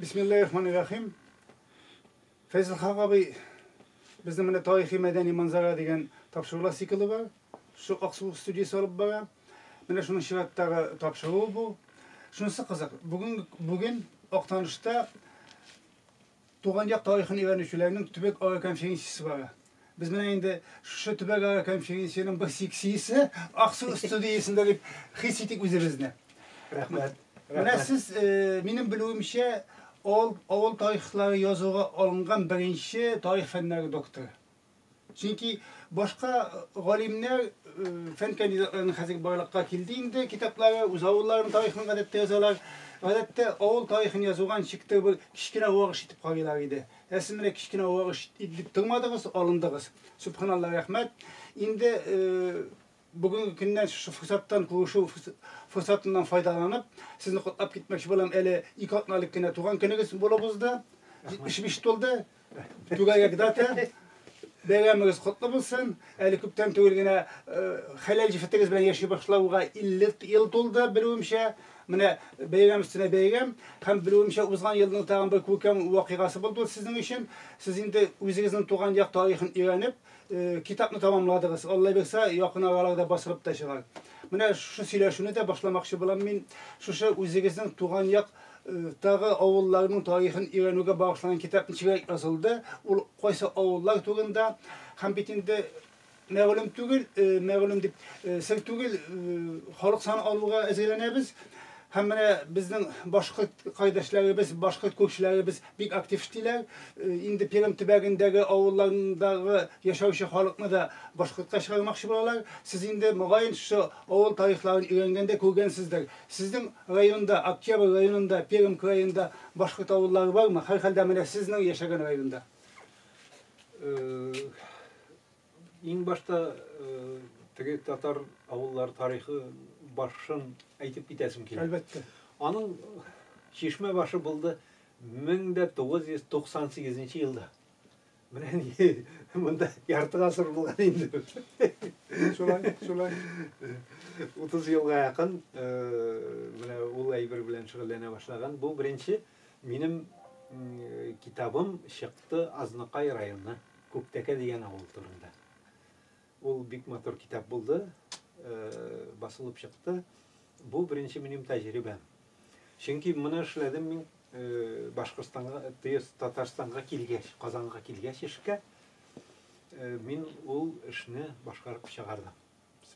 Бисмиллаһир-рахманир-рахим. Фәйзелхак абый, безнең менә тарихи мәдәни манзара дигән тапшырулар циклы бар. Шу Аксу студиясе алып бара. Менә шуның чираттагы тапшыруы бу. Шунысы кызык, бүген бүген Актанышта туган як тарихын өйрәнүчеләрнең төбәк ара конференциясе бара. Без менә инде шушы төбәк ара конференциянең бер секциясе Аксу студиясендә дип хис итик үзебезне. Рәхмәт. Менә сез, минем белүемчә, авыл, авыл тарихлары язуга алынган беренче тарих фәннәре докторы. Чөнки башка галимнәр, фән кандидатларының хәзер барлыкка килде инде китаплары, үз авылларының тарихын гадәттә язалар. Гадәттә авыл тарихын язуга ничектер бер кечкенә вак эш итеп карыйлар иде. Ә сез менә кечкенә вак эш дип тормадыгыз, алындыгыз. Сөбханалла, рәхмәт. Инде бүгенге көннән шушы форсаттан күрешү форсатыннан файдаланып, сезне котлап китмәкче булам. Әле 2 атна элек кенә туган көнегез булып узды. 75 тулды. Түгәрәк дата. Бәйрәмегез котлы булсын. Әле күптән түгел генә хәләл җефетегез белән яши башлауга 50 ел тулды, белүемчә. Менә бәйрәм өстенә бәйрәм. Һәм белүемчә, узган елның тагын бер күркәм вакыйгасы булды ул сезнең өчен. Сез инде үзегезнең туган як тарихын өйрәнеп, китапны тәмамладыгыз. Алла бирсә, якын араларда басылып та чыгар. Менә шушы сөйләшүне дә башламакчы булам мин. Шушы үзегезнең туган як тагы авылларның тарихын өйрәнүгә багышланган китап ничегрәк язылды? Ул кайсы авыллар турында? Һәм бит инде мәгълүм түгел, мәгълүм дип сер түгел, халык саны алуга әзерләнәбез. Һәм менә безнең башкорт кардәшләребез, башкорт күршеләребез бик актив эшлиләр. Инде Пермь төбәгендәге авылларындагы яшәүче халыкны да башкортка чыгармакчы булалар. Сез инде мөгаен шушы авыл тарихларын өйрәнгәндә күргәнсездер. Сезнең районда, Октябрь районында, Пермь краенда башкорт авыллары бармы? Һәрхәлдә менә сезнең яшәгән районда. Иң башта теге татар авыллары тарихы башын әйтеп китәсем килә. Әлбәттә. Аның чишмә башы булды 1998 елда. Менә монда ярты гасыр булган инде. Шулай, шулай. 30 елга якын менә ул әйбер белән шөгыльләнә башлаган. Бу беренче минем китабым чыкты Азнакай районы Күктәкә дигән авыл турында. Ул бик матур китап булды, басылып чыкты. Бу беренче минем тәҗрибәм. Чөнки моны эшләдем мин Башкортстанга, Татарстанга килгәч, Казанга килгәч эшкә, мин ул эшне башкарып чыгардым.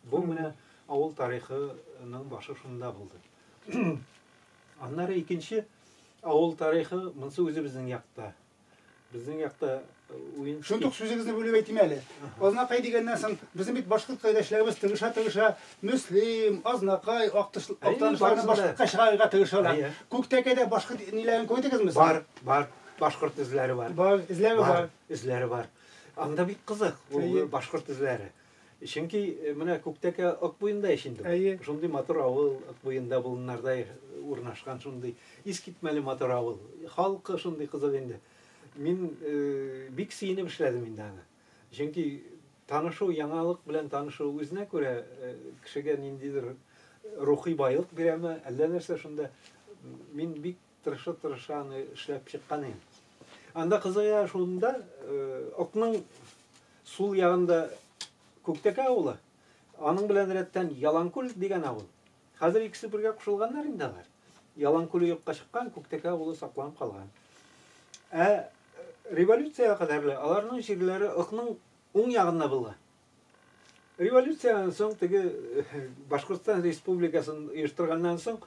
Бу менә авыл тарихының башы шунда булды. Аннары икенче авыл тарихы монысы үзебезнең якта. Безнең якта уен. Шундук сүзегезне бүлеп әйтим әле. Азнакай дигәннән соң, безнең бит башкорт кардәшләребез тырыша-тырыша Мөслим, Азнакай, Актыш, Актанышларны башкортка чыгарырга тырышалар. Күктәкәдә башкорт ниләрен күрдегезме соң? Бар, бар. Башкорт эзләре бар. Бар, эзләре бар. Эзләре бар. Анда бик кызык ул башкорт эзләре. Чөнки менә Күктәкә Ык буенда ич инде. Әйе. Шундый матур авыл, Ык буенда болыннарда урнашкан шундый искитмәле матур авыл. Халкы шундый кызык инде. Мин бик сөенеп эшләдем инде аны. Чөнки танышу, яңалык белән танышу үзенә күрә кешегә ниндидер рухи байлык бирәме, әллә нәрсә шунда. Мин бик тырыша-тырыша аны эшләп чыккан идем. Анда кызыгы шунда, Ыкның сул ягында Күктәкә авылы, аның белән рәттән Яланкүл дигән авыл. Хәзер икесе бергә кушылганнар инде алар. Яланкүле юкка чыккан, Күктәкә авылы сакланып калган. Ә революциягә кадәрле аларның җирләре Ыкның уң ягында булган. Революциядән соң теге Башкортстан Республикасын оештырганнан соң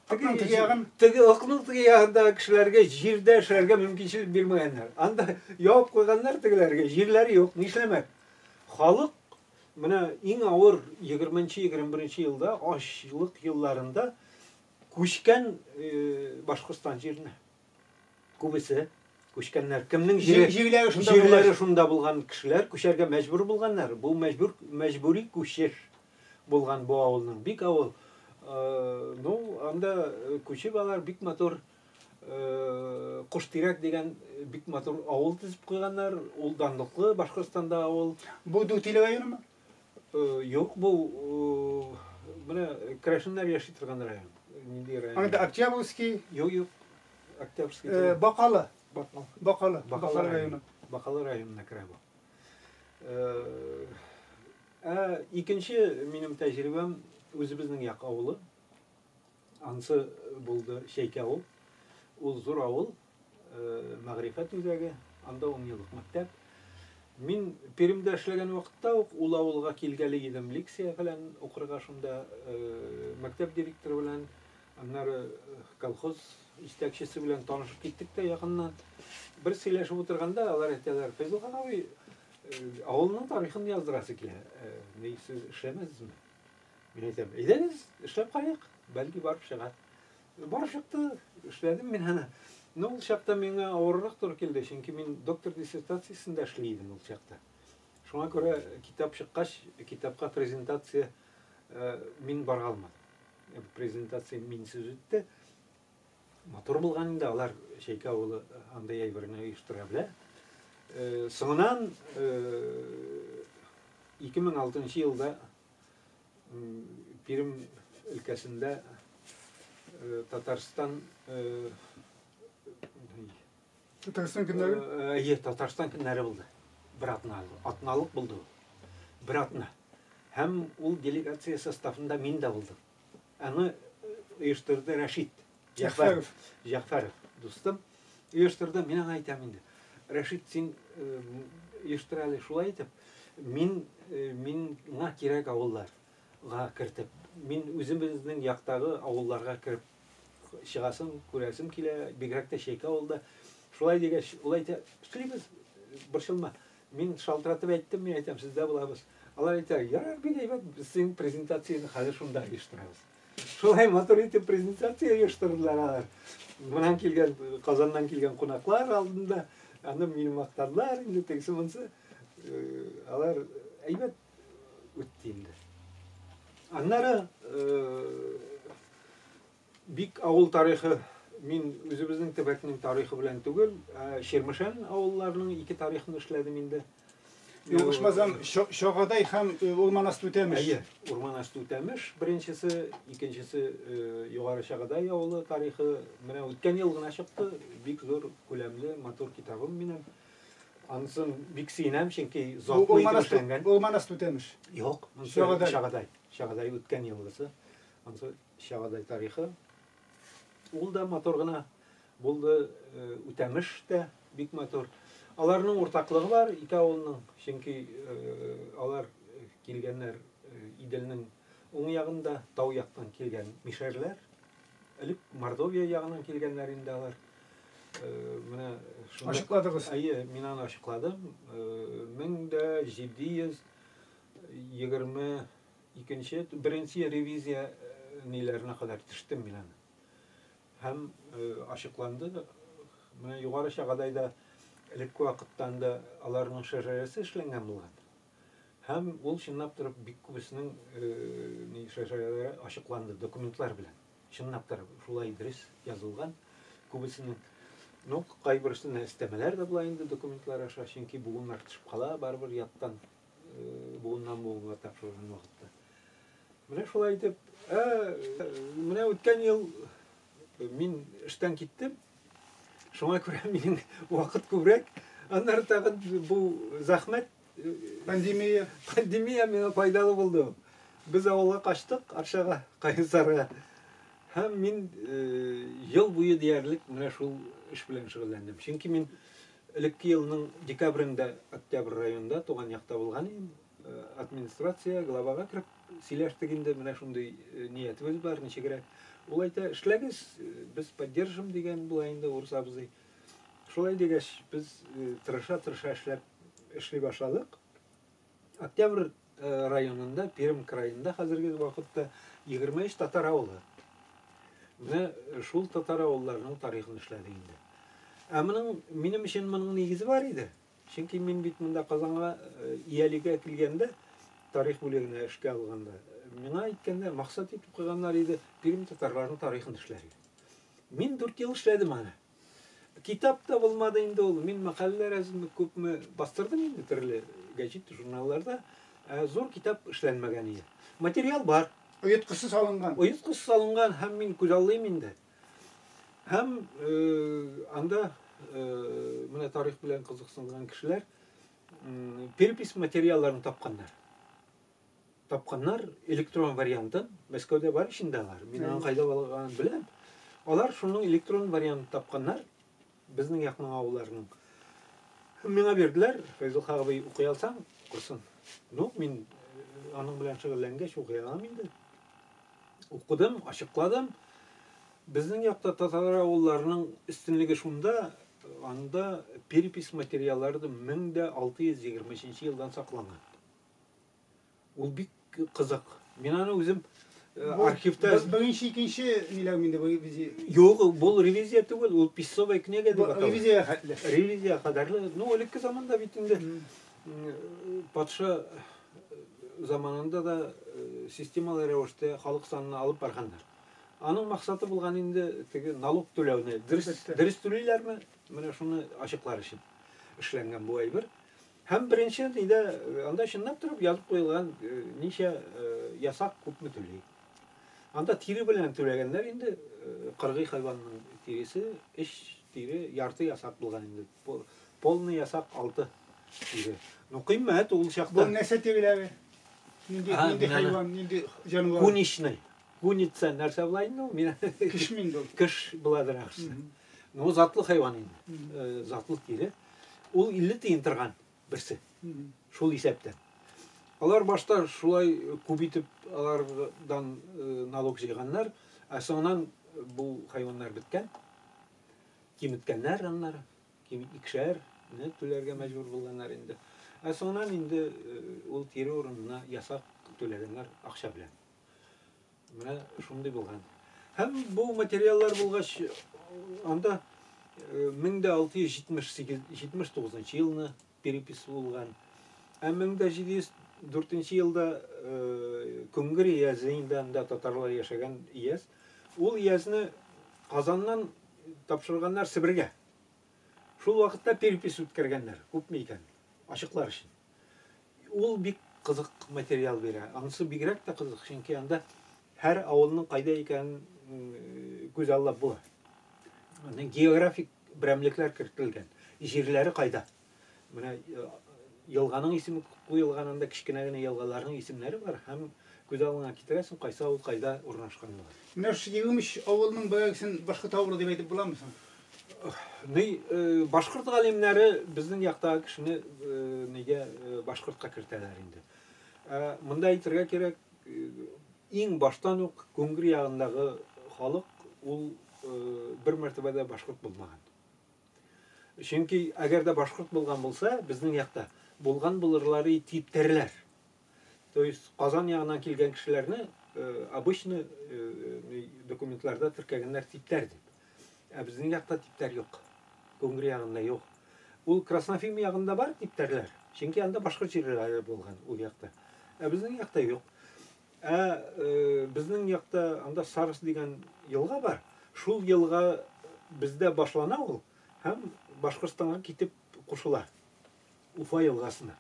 Ыкның теге ягын теге Ыкның теге ягындагы кешеләргә җирдә эшләргә мөмкинчелек бирмәгәннәр. Анда ябып куйганнар тегеләргә, җирләре юк, нишләмәк? Халык менә иң авыр 20-21 елда ачлык елларында күчкән Башкортстан җиренә. Күбесе күчкәннәр. Кемнең җире, җирләре шунда җирләре шунда булган кешеләр күчәргә мәҗбүр булганнар. Бу мәҗбүр мәҗбүри күчеш булган бу авылның. Бик авыл. Ну, анда күчеп алар бик матур Кош-Тирәк дигән бик матур авыл төзеп куйганнар. Ул данлыклы Башкортстанда авыл. Бу Дүртөйле районымы? Юк, бу менә керәшеннәр яши торган район. Нинди район? Анда Октябрьский. Юк, юк. Октябрьский. Бакалы. Бакалы. Бакалы районы. Бакалы районына керә бу. Ә икенче минем тәҗрибәм үзебезнең як авылы. Ансы булды Чәйкә авыл. Ул зур авыл, мәгърифәт үзәге, анда 10 еллык мәктәп. Мин Пермьдә эшләгән вакытта ук ул авылга килгәли идем, лекция белән укырга шунда, мәктәп директоры белән, аннары колхоз җитәкчесе белән танышып киттек тә якыннан. Бер сөйләшеп утырганда алар әйтәләр, Фәйзулхан абый, авылның тарихын яздырасы килә. Ни, сез эшләмәсезме? Мин әйтәм, әйдәгез, эшләп карыйк, бәлки барып чыгар. Барып чыкты, эшләдем мин аны. Но ул чакта миңа авыррак туры килде, чөнки мин доктор диссертациясендә эшли идем ул чакта. Шуңа күрә китап чыккач, китапка презентация мин бара алмадым. Презентация минсез үтте. Матур булган инде, алар Чәйкә авылы андый әйберне оештыра белә. Соңыннан 2006 елда Пермь өлкәсендә Татарстан Татарстан көннәре? Әйе, Татарстан көннәре булды. Бер атна, атналык булды ул. Бер атна. Һәм ул делегация составында мин дә булдым. Аны оештырды Рәшит Җәгъфәров. Җәгъфәров дустым оештырды. Мин аңа әйтәм инде. Рәшит, син оештыр әле шулай итеп. Мин миңа кирәк авылларга кертеп. Мин үзебезнең яктагы авылларга кереп чыгасым, күрәсем килә, бигрәк тә Чәйкә авылда. Шулай дигәч, ул әйтә, эшлибез, борчылма. Мин шалтыратып әйттем, мин әйтәм, сездә булабыз. Алар әйтә, ярар, бик әйбәт, без синең презентацияне хәзер шунда оештырабыз. Шулай матур итеп презентация оештырдылар алар. Моннан килгән, Казаннан килгән кунаклар алдында, аны мине мактадылар, инде тегесе монысы. Алар әйбәт үтте инде. Аннары бик авыл тарихы, мин үзебезнең төбәкнең тарихы белән түгел, Чирмешән авылларының ике тарихын эшләдем инде. Ялгышмасам, Чагадай һәм Урман асты Үтәмеш. Әйе, Урман асты Үтәмеш беренчесе, икенчесе Югары Чагадай авылы тарихы. Менә үткән ел гына чыкты, бик зур күләмле, матур китабым минем. Анысын бик сөенәм, чөнки затлы итеп эшләнгән. Урман асты Үтәмеш. Юк, монысы Чагадай. Чагадай үткән елгысы. Анысы Чагадай тарихы. Ул да матур гына булды, Үтәмеш тә бик матур. Аларның уртаклыгы бар ике авылның, чөнки алар килгәннәр Иделнең уң ягында, тау яктан килгән мишәрләр. Элек Мордовия ягыннан килгәннәр инде алар. Менә шунда Ачыкладыгыз. Әйе, мин аны ачыкладым. 1722, беренче ревизия ниләренә кадәр төштем мин аны. Һәм ачыкланды. Менә Югары Чагадайда элекке вакыттан да аларның шәжәрәсе эшләнгән булган. Һәм ул чынлап торып бик күбесенең ни шәжәрәләре ачыкланды документлар белән. Чынлап торып шулай дөрес язылган күбесенең. Ну, кайберсенә өстәмәләр дә була инде документлар аша, чөнки буыннар төшеп кала барыбер яттан, буыннан буынга тапшырылган вакытта. Менә шулай итеп, менә үткән ел мин эштән киттем. Шуңа күрә минем вакыт күбрәк. Аннары тагын бу зәхмәт, пандемия, пандемия миңа файдалы булды. Без авылга качтык, Арчага, Кайсарга. Һәм мин ел буе диярлек менә шул эш белән шөгыльләндем. Чөнки мин элекке елның декабрендә Октябрь районында туган якта булган идем. Администрация, главага кереп сөйләштек инде, менә шундый ниятебез бар, ничегрәк. Ул әйтә, эшләгез, без поддержим дигән була инде урыс абзый. Шулай дигәч, без тырыша-тырыша эшләп эшли башладык. Октябрь районында, Пермь краенда хәзерге вакытта 23 татар авылы. Менә шул татар авылларының тарихын эшләдек инде. Ә моның, минем өчен моның нигезе бар иде. Чөнки мин бит монда Казанга иялегә килгәндә, тарих бүлегенә эшкә алганда, миңа әйткәндә, максат итеп куйганнар иде, Пермь татарларының тарихын эшләргә. Мин 4 ел эшләдем аны. Китап та булмады инде ул. Мин мәкаләләр әзме күпме бастырдым инде төрле гәҗит, журналларда. Ә зур китап эшләнмәгән иде. Материал бар. Оеткысы салынган. Оеткысы салынган һәм мин күзаллыйм инде. Һәм анда менә тарих белән кызыксынган кешеләр перепись материалларын тапканнар. Тапканнар электрон вариантын, Мәскәүдә бар ич инде алар. Мин аның кайда булганын беләм. Алар шуның электрон вариантын тапканнар, безнең якның авылларының. Һәм миңа бирделәр, Фәйзулха абый, укый алсаң, укырсын. Ну, мин аның белән шөгыльләнгәч укый алам инде. Укыдым, ачыкладым. Безнең якта татар авылларының өстенлеге шунда, анда перепись материаллары 1623 елдан сакланган. Ул бик кызык. Мин аны үзем архивта... Беренче, икенче ниләр инде бу ревизия? Юк, бу ревизия түгел, ул писцовая книга дип атала. Ревизия хәтле. Ревизия кадәрле. Ну, элекке заманда бит инде патша заманында да системалы рәвештә халык санын алып барганнар. Аның максаты булган инде теге налог түләүне. Дөрес, дөрес түлиләрме? Менә шуны ачыклар өчен эшләнгән бу әйбер. Һәм беренче нидә анда чынлап торып язып куелган ничә ясак күпме түли. Анда тире белән түләгәннәр инде, кыргый хайванның тиресе, өч тире ярты ясак булган инде. Полный ясак 6 тире. Ну кыйммәт ул чакта. Бу нәрсә тиреләре? Нинди нинди хайван, нинди җанвар? Куничный. Куница нәрсә була инде ул? Мин Кеш инде ул. Кеш буладыр ахрысы. Ну затлы хайван инде. Затлы тире. Ул 50 тиен торган берсе. Шул исәптән. Алар башта шулай күп итеп алардан налог җыйганнар, ә соңыннан бу хайваннар беткән. Киметкәннәр аннары. Ким икешәр не түләргә мәҗбүр булганнар инде. Ә соңыннан инде ул тире урынына ясак түләгәннәр акча белән. Менә шундый булган. Һәм бу материаллар булгач, анда 1678 79 елны перепись булган. Ә 1704 елда Күңгер иязе инде анда татарлар яшәгән ияз. Ул иязне Казаннан тапшырганнар Себергә. Шул вакытта перепись үткәргәннәр, күпме икән, ачыклар өчен. Ул бик кызык материал бирә. Анысы бигрәк тә кызык, чөнки анда һәр авылның кайда икәнен күз аллап була. Анда географик берәмлекләр кертелгән. Җирләре кайда? Менә елганың исеме куелган анда кечкенә генә елгаларның исемнәре бар һәм күз алдыңа китерәсең, кайсы авыл кайда урнашкан була. Менә шушы 23 авылның берәрсен башкорт авылы дип әйтеп буламы соң? Ни, башкорт галимнәре безнең яктагы кешене нигә башкортка кертәләр инде. Монда әйтергә кирәк, иң баштан ук Күңгер ягындагы халык ул бер мәртәбә дә башкорт булмаган. Чөнки әгәр дә башкорт булган булса, безнең якта булган булырлар и типтәрләр. То есть Казан ягыннан килгән кешеләрне обычно документларда теркәгәннәр типтәр дип. Ә безнең якта типтәр юк. Күңгер ягында юк. Ул Краснофим ягында бар типтәрләр. Чөнки анда башкорт җирләре булган ул якта. Ә безнең якта юк. Ә безнең якта анда Сарыс дигән елга бар. Шул елга бездә башлана ул һәм Башкортстанга китеп кушыла. Уфа елгасына.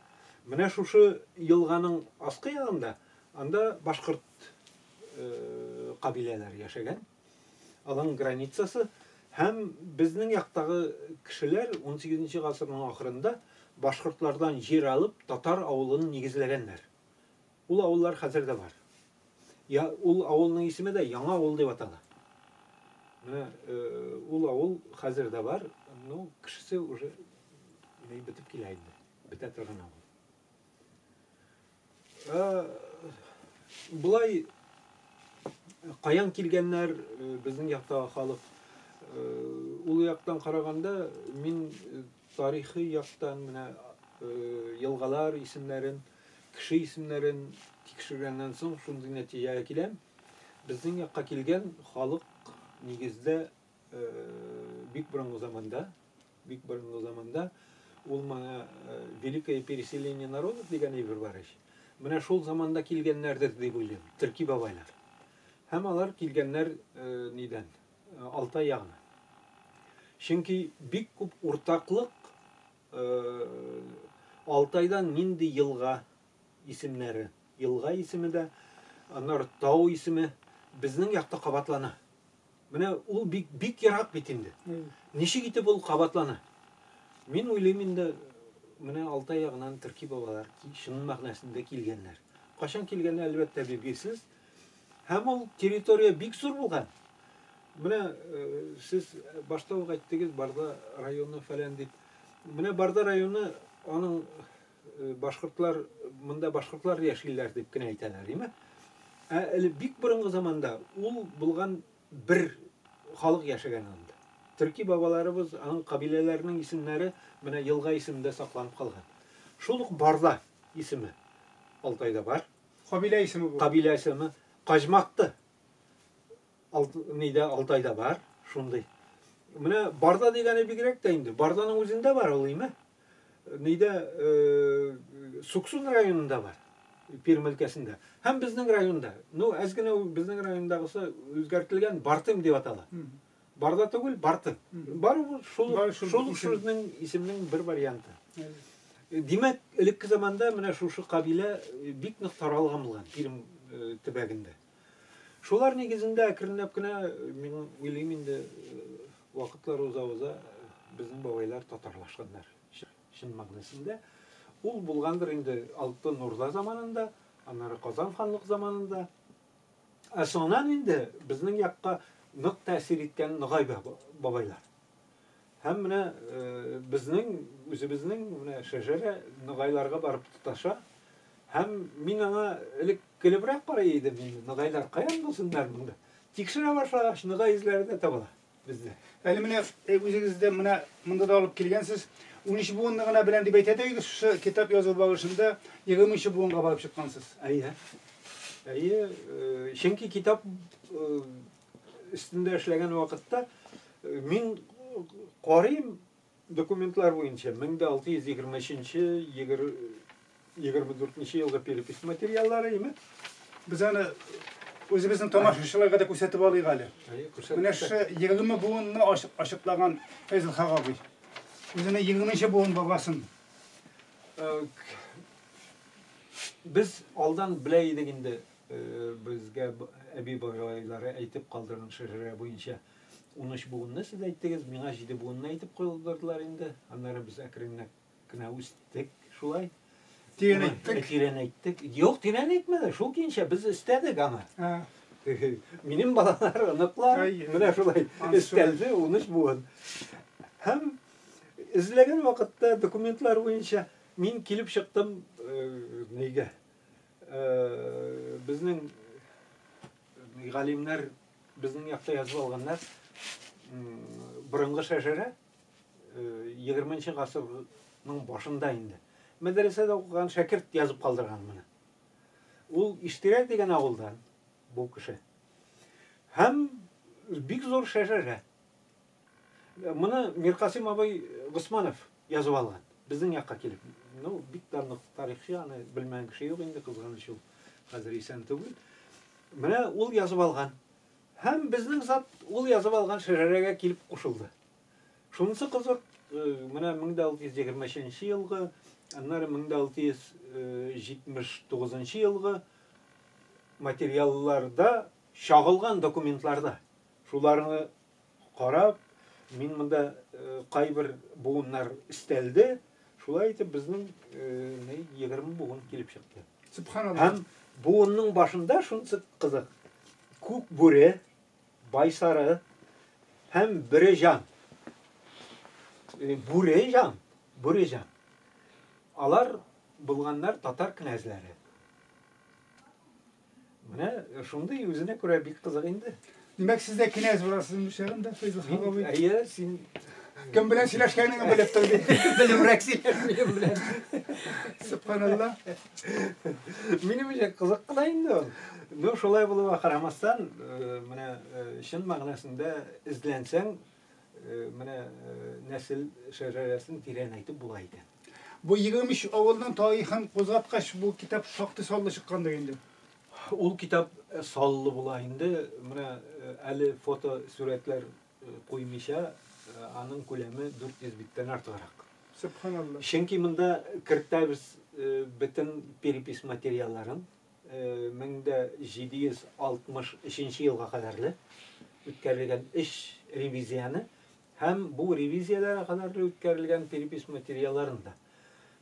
Менә шушы елганың аскы ягында анда башкорт кабиләләре яшәгән. Аларның границасы һәм безнең яктагы кешеләр 18 гасырның ахырында башкортлардан җир алып татар авылын нигезләгәннәр. Ул авыллар хәзер дә бар. Я, ул авылның исеме дә Яңа авыл дип атала. Менә ул авыл хәзер дә бар, ну, кешесе уже бетеп килә инде. Бетә торган авыл. Болай каян килгәннәр безнең яктагы халык? Ул яктан караганда, мин тарихи яктан менә елгалар исемнәрен, кеше исемнәрен тикшергәннән соң шундый нәтиҗәгә киләм. Безнең якка килгән халык нигездә бик борынгы заманда, бик борынгы заманда ул моңа Великое переселение народов дигән әйбер бар ич. Менә шул заманда килгәннәрдер дип уйлыйм, төрки бабайлар. Һәм алар килгәннәр нидән? Алтай ягына. Чөнки бик күп уртаклык Алтайдан нинди елга исемнәре, елга исеме дә, аннары тау исеме безнең якта кабатлана. Менә ул бик бик ерак бит инде. Ничек итеп ул кабатлана? Мин уйлыйм инде, менә Алтай ягыннан төрки бабалар чын мәгънәсендә килгәннәр. Кайчан килгәне, әлбәттә, билгесез. Һәм ул территория бик зур булган. Менә сез башта ук әйттегез, Барда районы фәлән дип. Менә Барда районы аның башкортлар, монда башкортлар яшиләр дип кенә әйтәләр, име? Ә әле бик борынгы заманда ул булган бер халык яшәгән анда. Төрки бабаларыбыз, аның кабиләләренең исемнәре менә елга исемендә сакланып калган. Шул ук Барда исеме Алтайда бар. Кабилә исеме бу. Кабилә исеме Каҗмакты. Нидә Алтайда бар шундый. Менә Барда дигәне бигрәк тә инде. Барданың үзендә бар ул, име? Нидә Суксун районында бар. Пермь өлкәсендә. Һәм безнең районда. Ну, әз генә безнең райондагысы үзгәртелгән Бартым дип атала. Барда түгел, Бартым. Бар шул шул сүзнең исемнең бер варианты. Димәк, элекке заманда менә шушы кабилә бик нык таралган булган Пермь төбәгендә. Шулар нигезендә әкренләп кенә, мин уйлыйм инде, вакытлар уза-уза безнең бабайлар татарлашканнар. Чын мәгънәсендә. Ул булгандыр инде Алтын Урда заманында, аннары Казан ханлык заманында. Ә соңыннан инде безнең якка нык тәэсир иткән Ногай бабайлар. Һәм менә безнең үзебезнең менә шәҗәрә ногайларга барып тоташа. Һәм мин аңа элек көлебрәк карый идем инде, ногайлар каян булсыннар монда? Тикшерә башлагач, ногай эзләре дә табыла бездә. Әле менә үзегез дә менә монда да алып килгәнсез. 13 буынны гына беләм дип әйтә идегез, шушы китап язу барышында 20 буынга барып чыккансыз. Әйе. Әйе, чөнки китап өстендә эшләгән вакытта мин карыйм документлар буенча 1623 24 елгы перепись материаллары име? Без аны үзебезнең тамашачыларга да күрсәтеп алыйк әле. Менә шушы 20 буынны ачыклаган Фәйзелхак абый. Үзенең 20 буын бабасын. Без алдан белә идек инде, безгә әби бабайлары әйтеп калдырган шәҗәрә буенча 13 буынны сез әйттегез, миңа 7 буынны әйтеп калдырдылар инде. Аннары без әкренләп кенә үстек шулай. Тирәнәйттек. Тирәнәйттек. Юк, тирәнәйтмәде. Шул көенчә без өстәдек аңа. Минем балалар, оныклар менә шулай өстәлде 13 буын. Һәм эзләгән вакытта документлар буенча мин килеп чыктым нигә? Безнең галимнәр безнең якта язып алганнар борынгы шәҗәрә 20 гасырның башында инде. Мәдрәсәдә укыган шәкерт язып калдырган моны. Ул Иштирәк дигән авылдан бу кеше. Һәм бик зур шәҗәрә. Моны Миркасыйм абый Госманов язып алган. Безнең якка килеп. Ну, бик данлык тарихчы, аны белмәгән кеше юк инде, кызганыч ул хәзер исән түгел. Менә ул язып алган. Һәм безнең зат ул язып алган шәҗәрәгә килеп кушылды. Шунысы кызык, менә 1623 елгы, аннары 1679 елгы материалларда чагылган документларда шуларны карап, мин монда кайбер буыннар өстәлде. Шулай итеп безнең 20 буын килеп чыкты. Субханалла. Һәм буынның башында шунысы кызык. Күк бүре, Байсары һәм Бүреҗан. Бүреҗан, Бүреҗан. Алар булганнар татар князьләре. Менә шундый үзенә күрә бик кызык инде. Димәк, сез дә князь буласыз инде чагында, Фәйзелхак абый. Әйе, син кем белән сөйләшкәнеңне белеп тор дип. Белемрәк сөйләш минем белән. Субханалла. Минем өчен кызык кына инде ул. Ну, шулай булуга карамастан, менә чын мәгънәсендә эзләнсәң, менә нәсел шәҗәрәсен тирәнәйтеп була икән. Бу 23 авылның тарихын кузгаткач, бу китап шактый саллы чыккандыр инде. Ул китап саллы була инде. Менә әле фото сурәтләр куймыйча, аның күләме 400 биттән артыграк. Субханалла. Чөнки монда кертәбез бөтен перепись материалларын 1763 елга кадәрле. үткәрелгән өч ревизияне һәм бу ревизияләргә кадәр үткәрелгән перепись материалларын да.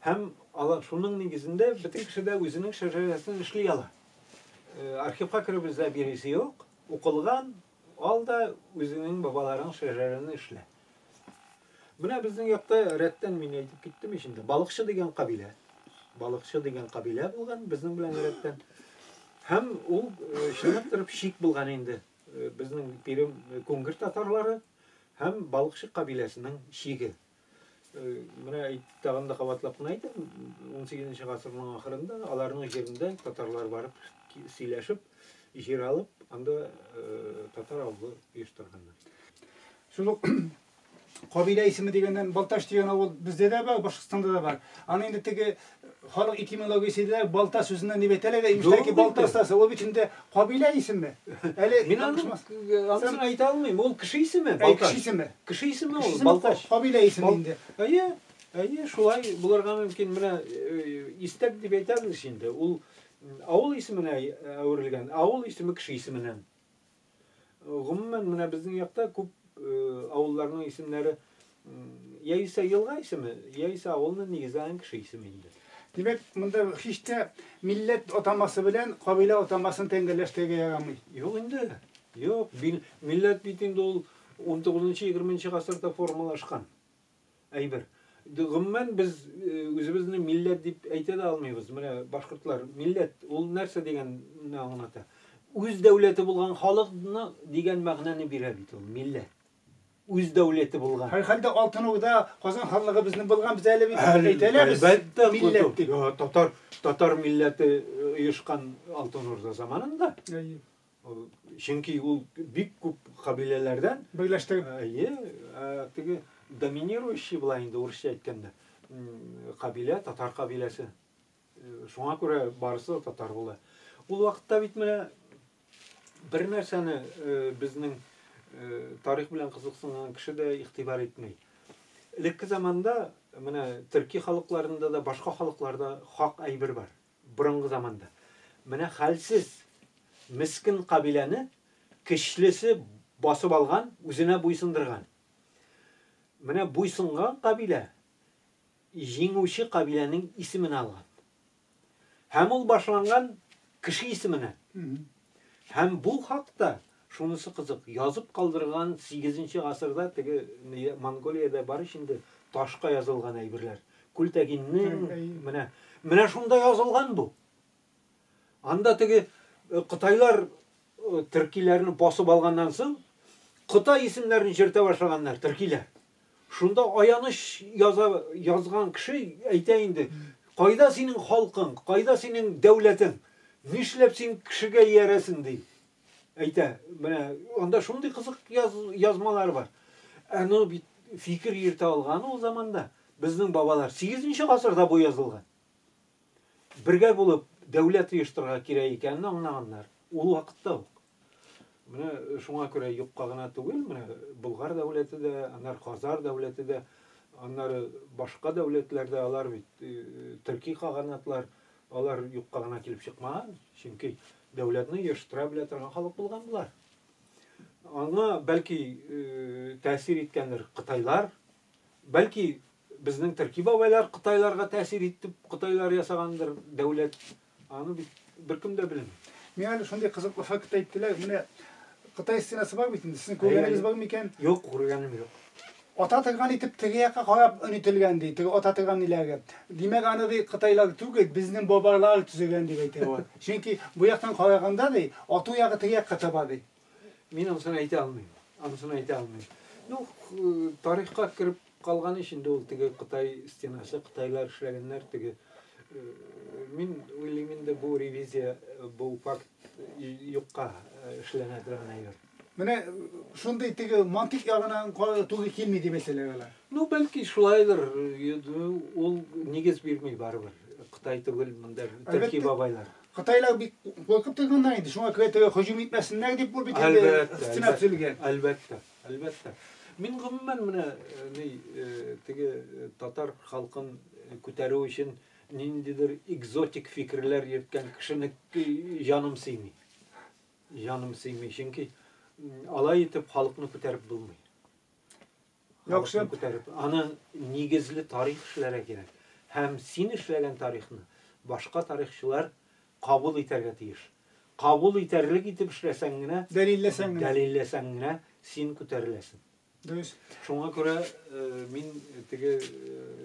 Һәм алар шуның нигезендә бөтен кеше дә үзенең шәҗәрәсен эшли ала. Архивка кереп эзләп йөрисе юк, укылган, ал да үзеңнең бабаларың шәҗәрәне эшлә. Менә безнең якта рәттән мин әйтеп киттем ич инде, балыкчы дигән кабилә. Балыкчы дигән кабилә булган безнең белән рәттән. Һәм ул чынлап торып чик булган инде. Безнең Пермь Кунгыр татарлары һәм балыкчы кабиләсенең чиге. Менә тагын да кабатлап кына әйтәм, 18 гасырның ахырында аларның җирендә татарлар барып сөйләшеп, җир алып, анда татар авылы оештырганнар. Шул ук кабилә исеме дигәннән Балтач дигән авыл бездә дә бар, Башкортстанда да бар. Аны инде теге халык этимологиясе диләр, балта сүзеннән дип әйтәләр дә, имештер ки, балта остасы. Ул бит инде кабилә исеме. Әле мин анысын әйтә алмыйм. Ул кеше исеме, Балтач. Кеше исеме. Кеше исеме ул, Балтач. Кабилә исеме инде. Әйе, әйе, шулай булырга мөмкин. Менә Истәк дип әйтәбез инде. Ул авыл исеменә әверелгән. Авыл исеме кеше исеменнән. Гомумән, менә безнең якта күп авылларның исемнәре яисә елга исеме, яисә авылны нигезләгән кеше исеме инде. Димәк, монда һич тә милләт атамасы белән кабилә атамасын тәңгәлләштерергә ярамый. Юк инде. Юк, милләт бит инде ул 19-20 гасырда формалашкан әйбер. Гомумән, без үзебезне милләт дип әйтә дә алмыйбыз. Менә башкортлар милләт ул нәрсә дигәнне аңлата. Үз дәүләте булган халыкны дигән мәгънәне бирә бит ул милләт. Үз дәүләте булган. Һәрхәлдә Алтын Урда, Казан ханлыгы безнең булган, без әле бит әйтәләбез. Әлбәттә, милләт дип. Татар татар милләте оешкан Алтын Урда заманында. Чөнки ул бик күп кабиләләрдән берләштереп. Әйе, теге доминирующий була инде урысча әйткәндә. Кабилә, татар кабиләсе. Шуңа күрә барысы да татар була. Ул вакытта бит менә бер нәрсәне безнең тарих белән кызыксынган кеше дә игътибар итми. Элекке заманда менә төрки халыкларында да, башка халыкларда хак әйбер бар. Борынгы заманда. Менә хәлсез, мескен кабиләне көчлесе басып алган, үзенә буйсындырган. Менә буйсынган кабилә җиңүче кабиләнең исемен алган. Һәм ул башланган кеше исеменә. Һәм бу хакта шунысы кызык, язып калдырган 8 гасырда теге Монголиядә бар ич инде ташка язылган әйберләр. Күлтәгиннең менә менә шунда язылган бу. Анда теге кытайлар төркиләрне басып алганнан соң Кытай исемнәрен йөртә башлаганнар төркиләр. Шунда аяныч яза, язган кеше әйтә инде, кайда синең халкың, кайда синең дәүләтең? Нишләп син кешегә иярәсең ди. Әйтә, менә анда шундый кызык яз, язмалар бар. Аны бит фикер йөртә алган ул заманда безнең бабалар. 8 гасырда бу язылган. Бергә булып дәүләт оештырырга кирәк икәнен аңлаганнар ул вакытта ук. Менә шуңа күрә юкка гына түгел, менә Болгар дәүләте дә, аннары Хазар дәүләте дә, аннары башка дәүләтләр дә, алар бит төрки каганатлар, алар юкка гына килеп чыкмаган, чөнки дәүләтне оештыра белә торган халык булган болар. Аңа бәлки тәэсир иткәндер кытайлар, бәлки безнең төрки бабайлар кытайларга тәэсир итеп, кытайлар ясагандыр дәүләт. Аны бит беркем дә белми. Миңа әле шундый кызыклы факт әйттеләр. Менә Кытай стенасы бар бит инде. Сезнең күргәнегез бар микән? Юк, күргәнем юк. Ата торган итеп теге якка карап өнителгән ди, теге ата торган ниләре. Димәк, аны ди кытайлар түгел, безнең бабайлар төзегән дип әйтә ул. Чөнки бу яктан караганда ди, ату ягы теге якка таба ди. Мин анысын әйтә алмыйм. Анысын әйтә алмыйм. Ну, тарихка кереп калган ич инде ул теге Кытай стенасы, кытайлар эшләгәннәр теге. Мин уйлыйм инде бу ревизия, бу факт юкка эшләнә торган әйбер. Менә шундый теге мантыйк ягыннан туры килми дип әйтәләр алар. Ну, бәлки шулайдыр. Ул нигез бирми барыбер. Кытай түгел, монда төрки бабайлар. Кытайлар бик куркып торганнар инде. Шуңа күрә теге һөҗүм итмәсеннәр дип бу бит инде стена төзелгән. Әлбәттә, әлбәттә. Мин гомумән менә ни теге татар халкын күтәрү өчен ниндидер экзотик фикерләр йөрткән кешене җаным сөйми. Җаным сөйми, чөнки Алай итеп халыкны күтәреп булмый. Яхшы. Халыкны күтәреп, аны нигезле тарих эшләргә кирәк. Һәм син эшләгән тарихны башка тарихчылар кабул итәргә тиеш. Кабул итәрлек итеп эшләсәң генә, Дәлилләсәң генә. Дәлилләсәң генә син күтәреләсең. Дөрес. Шуңа күрә мин теге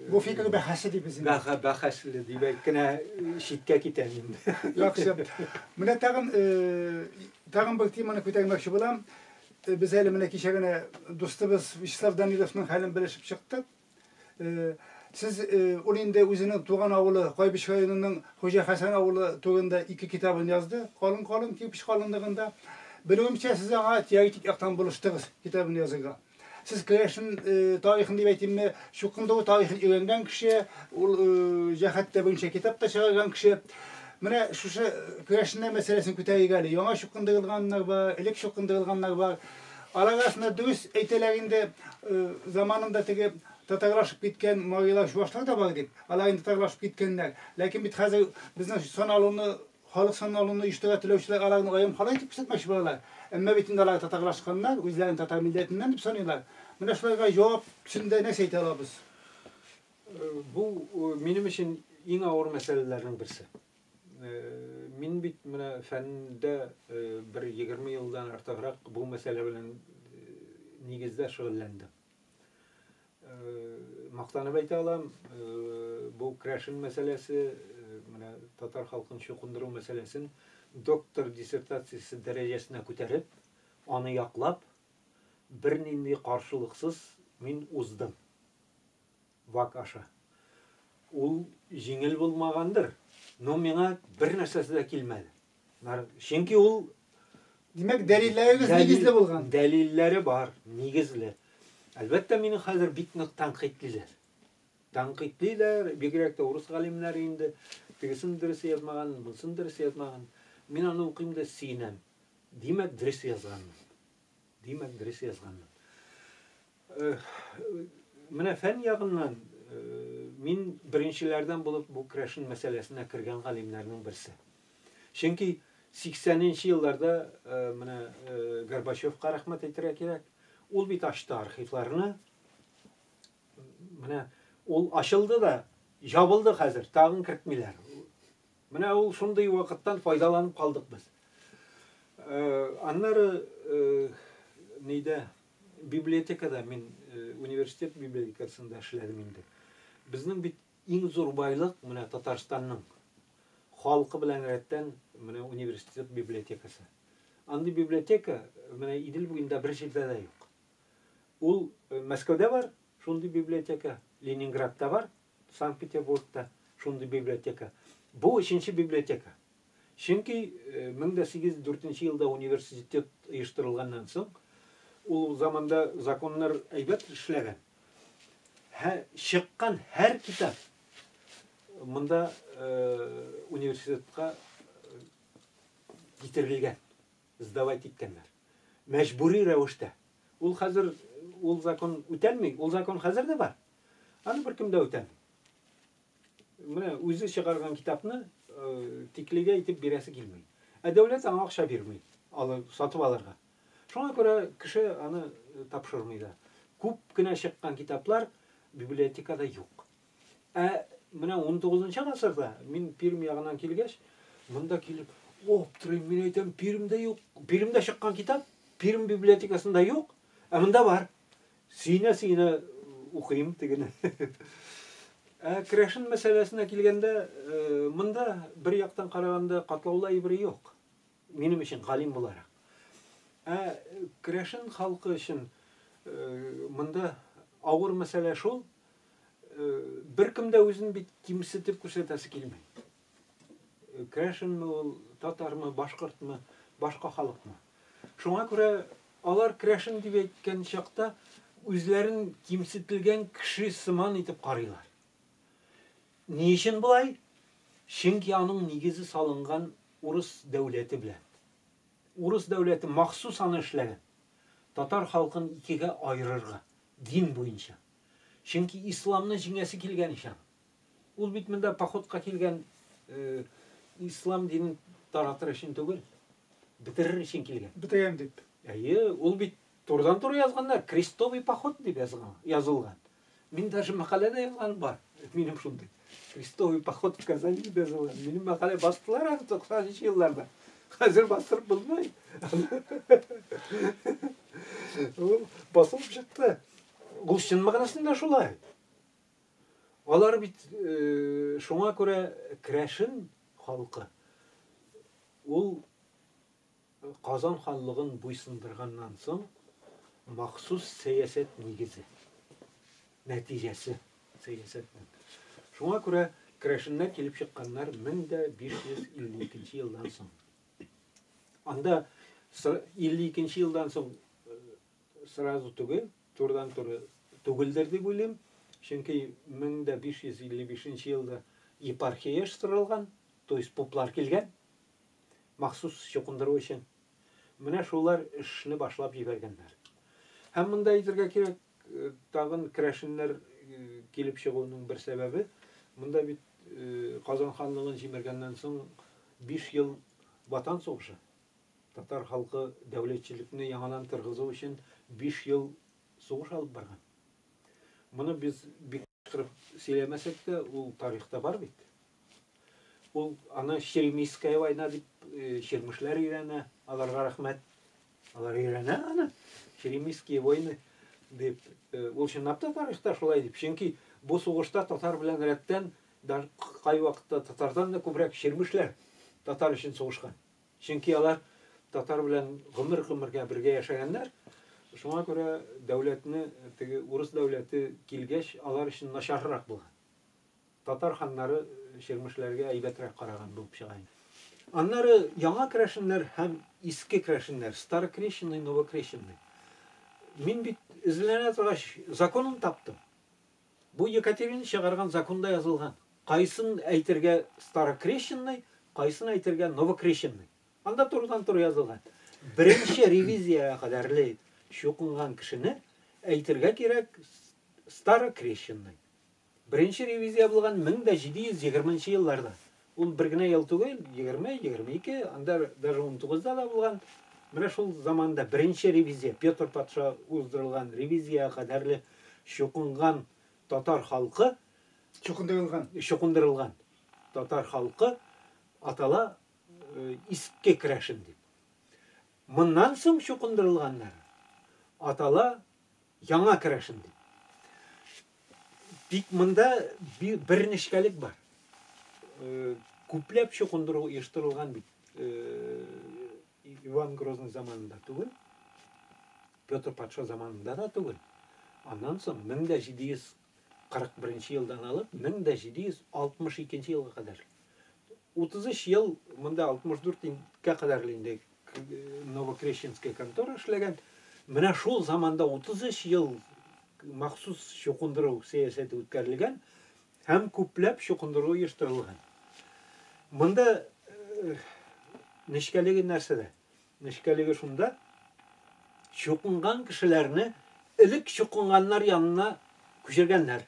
Бу фикер бәхәсле дип инде. Бәхәсле дип әйт кенә читкә китәм инде. Яхшы. Менә тагын тагын бер теманы күтәрмәкче булам. Без әле менә кичә генә дустыбыз Вячеслав Даниловның хәлен белешеп чыктык. Сез ул инде үзенең туган авылы Кайбыч районының Хуҗа Хәсән авылы турында ике китабын язды, калын-калын кирпеч калынлыгында. Белүемчә, сез аңа теоретик яктан булыштыгыз китабын язырга. Сез керәшен тарихын дип әйтимме, чукындыру тарихын өйрәнгән кеше, ул җәһәттә берничә китап та чыгарган кеше. Менә шушы керәшеннәр мәсьәләсен күтәрик әле. Яңа чукындырылганнар бар, элек чукындырылганнар бар. Алар арасында дөрес әйтәләр инде, заманында теге татарлашып киткән марилар, чувашлар да бар дип. Алар инде татарлашып киткәннәр. Ләкин бит хәзер безнең сан алуны, халык санын алуны оештыра теләүчеләр аларны аерым халык итеп күрсәтмәкче булалар. Әмма бит инде алар татарлашканнар, үзләрен татар милләтеннән дип саныйлар. Менә шуларга җавап төсендә нәрсә әйтә алабыз? Бу минем өчен иң авыр мәсьәләләрнең берсе. Мин бит менә фәндә бер 20 елдан артыграк бу мәсьәлә белән нигездә шөгыльләндем. Мактанып әйтә алам, бу керәшен мәсьәләсе, менә татар халкын чукындыру мәсьәләсен доктор диссертациясе дәрәҗәсенә күтәреп, аны яклап, бернинди каршылыксыз мин уздым. ВАК аша. Ул җиңел булмагандыр, но миңа бер нәрсәсе дә килмәде. Чөнки ул Димәк, дәлилләрегез нигезле булган. Дәлилләре бар, нигезле. Әлбәттә, мине хәзер бик нык тәнкыйтьлиләр. Тәнкыйтьлиләр, бигрәк тә урыс галимнәре инде. Тегесен дөрес язмаган, монысын дөрес язмаган. Мин аны укыйм да сөенәм. Димәк, дөрес язганмын. Димәк, дөрес язганмын. Менә фән ягыннан мин беренчеләрдән булып бу керәшен мәсьәләсенә кергән галимнәрнең берсе. Чөнки 80 елларда менә Горбачевка рәхмәт әйтергә кирәк. Ул бит ачты архивларны. Менә ул ачылды да, ябылды хәзер, тагын кертмиләр. Менә ул шундый вакыттан файдаланып калдык без. Аннары нидә библиотекада мин университет библиотекасында эшләдем инде. Безнең бит иң зур байлык менә Татарстанның халкы белән рәттән менә университет библиотекасы. Андый библиотека менә Идел буенда бер җирдә дә юк. Ул Мәскәүдә бар, шундый библиотека, Ленинградта бар, Санкт-Петербургта шундый библиотека. Бу өченче библиотека. Чөнки 1804 елда университет оештырылганнан соң, ул заманда законнар әйбәт эшләгән. Чыккан һәр китап монда университетка китерелгән, сдавать иткәннәр. Мәҗбүри рәвештә. Ул хәзер ул закон үтәлми, ул закон хәзер дә бар. Аны беркем дә үтәми. Менә үзе чыгарган китапны тиклегә итеп бирәсе килми. Ә дәүләт аңа акча бирми, алы сатып алырга. Шуңа күрә кеше аны тапшырмый да. Күп кенә чыккан китаплар библиотекада юк. Ә менә 19 гасырда мин Пермь ягыннан килгәч, монда килеп, аптырыйм, мин әйтәм, Пермьдә юк. Пермьдә чыккан китап Пермь библиотекасында юк, ә монда бар. Сөенә-сөенә укыйм тегене. Ә керәшен мәсьәләсенә килгәндә, монда бер яктан караганда катлаулы әйбер юк. Минем өчен галим буларак. Ә керәшен халкы өчен монда авыр мәсьәлә шул, беркем дә үзен бит кимсетеп күрсәтәсе килми. Керәшенме ул, татармы, башкортмы, башка халыкмы. Шуңа күрә алар керәшен дип әйткән чакта үзләрен кимсетелгән кеше сыман итеп карыйлар. Ни өчен болай? Чөнки аның нигезе салынган урыс дәүләте белән. Урыс дәүләте махсус аны эшләгән. Татар халкын икегә аерырга, дин буенча. Чөнки исламны җиңәсе килгән ич аның. Ул бит монда походка килгән ислам динен таратыр өчен түгел, бетерер өчен килгән. Бетерәм дип. Әйе, ул бит турыдан-туры язганнар, крестовый поход дип язган, язылган. Мин даже мәкалә дә язган бар. Минем шундый. Крестовый поход в Казани дип язылган. Минем мәкалә бастылар аны 90 елларда. Хәзер бастырып булмый. Ул басылып чыкты. Ул чын мәгънәсендә шулай. Алар бит шуңа күрә керәшен халкы ул Казан ханлыгын буйсындырганнан соң махсус сәясәт нигезе, нәтиҗәсе сәясәтнең. Шуңа күрә керәшеннәр килеп чыкканнар 1552 елдан соң. Анда 52 елдан соң сразу түгел, турыдан-туры түгелдер дип уйлыйм. Чөнки 1555 елда епархия оештырылган, то есть поплар килгән, махсус чукындыру өчен. Менә шулар эшне башлап җибәргәннәр. Һәм монда әйтергә кирәк, тагын керәшеннәр килеп чыгуының бер сәбәбе, монда бит Казан ханлыгын җимергәннән соң 5 ел Ватан сугышы. Татар халкы дәүләтчелекне яңадан торгызу өчен 5 ел сугыш алып барган. Моны без бик кычкырып сөйләмәсәк тә, ул тарихта бар бит. Ул аны Черемисская война дип чирмешләр өйрәнә, аларга рәхмәт. Алар өйрәнә аны, Черемисские войны дип. Ул чынлап та тарихта шулай дип. Чөнки бу сугышта татар белән рәттән кайвакытта татардан да күбрәк чирмешләр татар өчен сугышкан. Чөнки алар татар белән гомер-гомергә бергә яшәгәннәр. Шуңа күрә дәүләтне, теге урыс дәүләте килгәч, алар өчен начаррак булган. Татар ханнары чирмешләргә әйбәтрәк караган булып чыга инде. Аннары яңа керәшеннәр һәм иске керәшеннәр, старокрещенный, новокрещенный. Мин бит эзләнә торгач законын таптым. Бу Екатерина чыгарган законда язылган. Кайсын әйтергә старокрещенный, кайсын әйтергә новокрещенный. Анда турыдан-туры язылган. Беренче ревизиягә кадәрле чукынган кешене әйтергә кирәк старокрещенный. Беренче ревизия булган 1720 елларда. Ул бер генә ел түгел, 20, 22, анда даже 19-да да булган. Менә шул заманда беренче ревизия, Петр патша уздырылган ревизиягә кадәрле чукынган татар халкы чукындырылган чукындырылган татар халкы атала иске керәшен дип. Моннан соң чукындырылганнар атала яңа керәшен дип. Тик монда бер нечкәлек бар. Күпләп чукындыру оештырылган бит Иван Грозный заманында түгел, Петр патша заманында да түгел. Аннан соң 1741 елдан алып 1762 елга кадәр. 33 ел монда 64-кә кадәр инде Новокрещенская контора эшләгән. Менә шул заманда 33 ел махсус чукындыру сәясәте үткәрелгән һәм күпләп чукындыру оештырылган. Монда нечкәлеге нәрсәдә? Нечкәлеге шунда, чукынган кешеләрне элек чукынганнар янына күчергәннәр.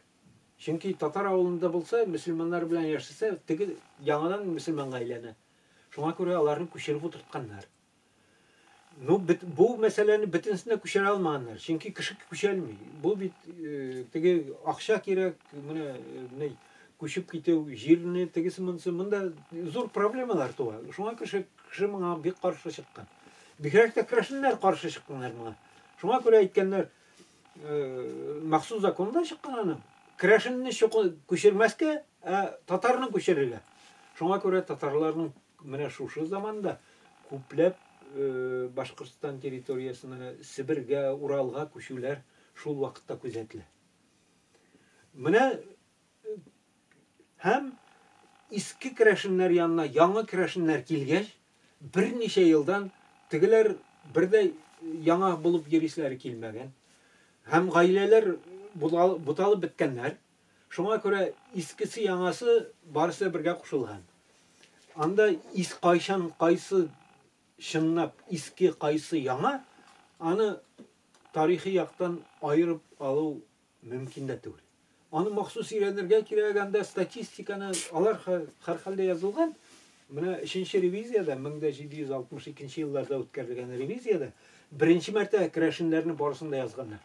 Чөнки татар авылында булса, мөселманнар белән яшәсә, теге яңадан мөселманга әйләнә. Шуңа күрә аларны күчереп утыртканнар. Ну, бу мәсьәләне бөтенесен дә күчерә алмаганнар. Чөнки кеше күчә алмый. Бу бит теге акча кирәк, менә менә күчеп китү, җирне тегесе монысы, монда зур проблемалар туа. Шуңа кеше кеше моңа бик каршы чыккан. Бигрәк тә керәшеннәр каршы чыкканнар моңа. Шуңа күрә әйткәннәр, махсус законда чыккан аның. Керәшенне күчермәскә, ә татарны күчерергә. Шуңа күрә татарларның менә шушы заманда күпләп Башкортстан территориясенә, Себергә, Уралга күчүләр шул вакытта күзәтелә. Менә һәм иске керәшеннәр янына яңа керәшеннәр килгәч, берничә елдан тегеләр бер дә яңа булып йөрисләре килмәгән. Һәм гаиләләр буталып беткәннәр. Шуңа күрә искесе яңасы барысы бергә кушылган. Анда ис кайчан кайсы чынлап иске, кайсы яңа, аны тарихи яктан аерып алу мөмкин дә түгел. Аны махсус өйрәнергә кирәк, анда статистиканы алар һәрхәлдә язылган. Менә өченче ревизиядә, 1762 елларда үткәрелгән ревизиядә беренче мәртәбә керәшеннәрне барысын да язганнар.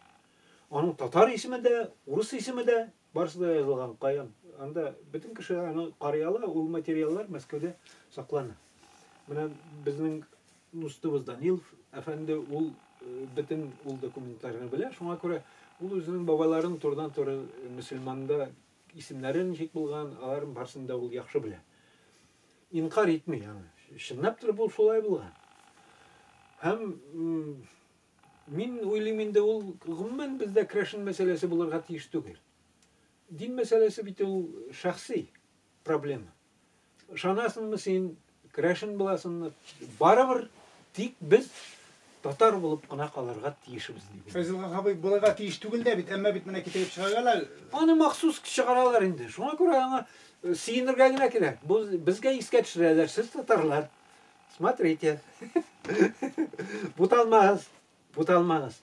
Аның татар исеме дә, урыс исеме дә, барысы да язылган. Каян? Анда бөтен кеше аны карый ала, ул материаллар Мәскәүдә саклана. Менә безнең дустыбыз Данилов әфәнде ул бөтен ул документларны белә, шуңа күрә ул үзенең бабаларын турыдан-туры мөселманда исемнәре ничек булган, аларның барысын да ул яхшы белә. Инкарь итми аны. Чынлап торып ул шулай булган. Һәм мин уйлыйм инде ул гомумән бездә керәшен мәсьәләсе булырга тиеш түгел. Дин мәсьәләсе бит ул шәхси проблема. Ышанасыңмы син, керәшен буласыңмы, барыбер тик без татар булып кына калырга тиешбез дип. Фәйзулла абый, булырга тиеш түгел дә бит, әмма бит менә китереп чыгаралар. Аны махсус чыгаралар инде. Шуңа күрә аңа сөенергә генә кирәк. Бу безгә искә төшерәләр, сез татарлар. Смотрите. Буталмагыз, буталмагыз.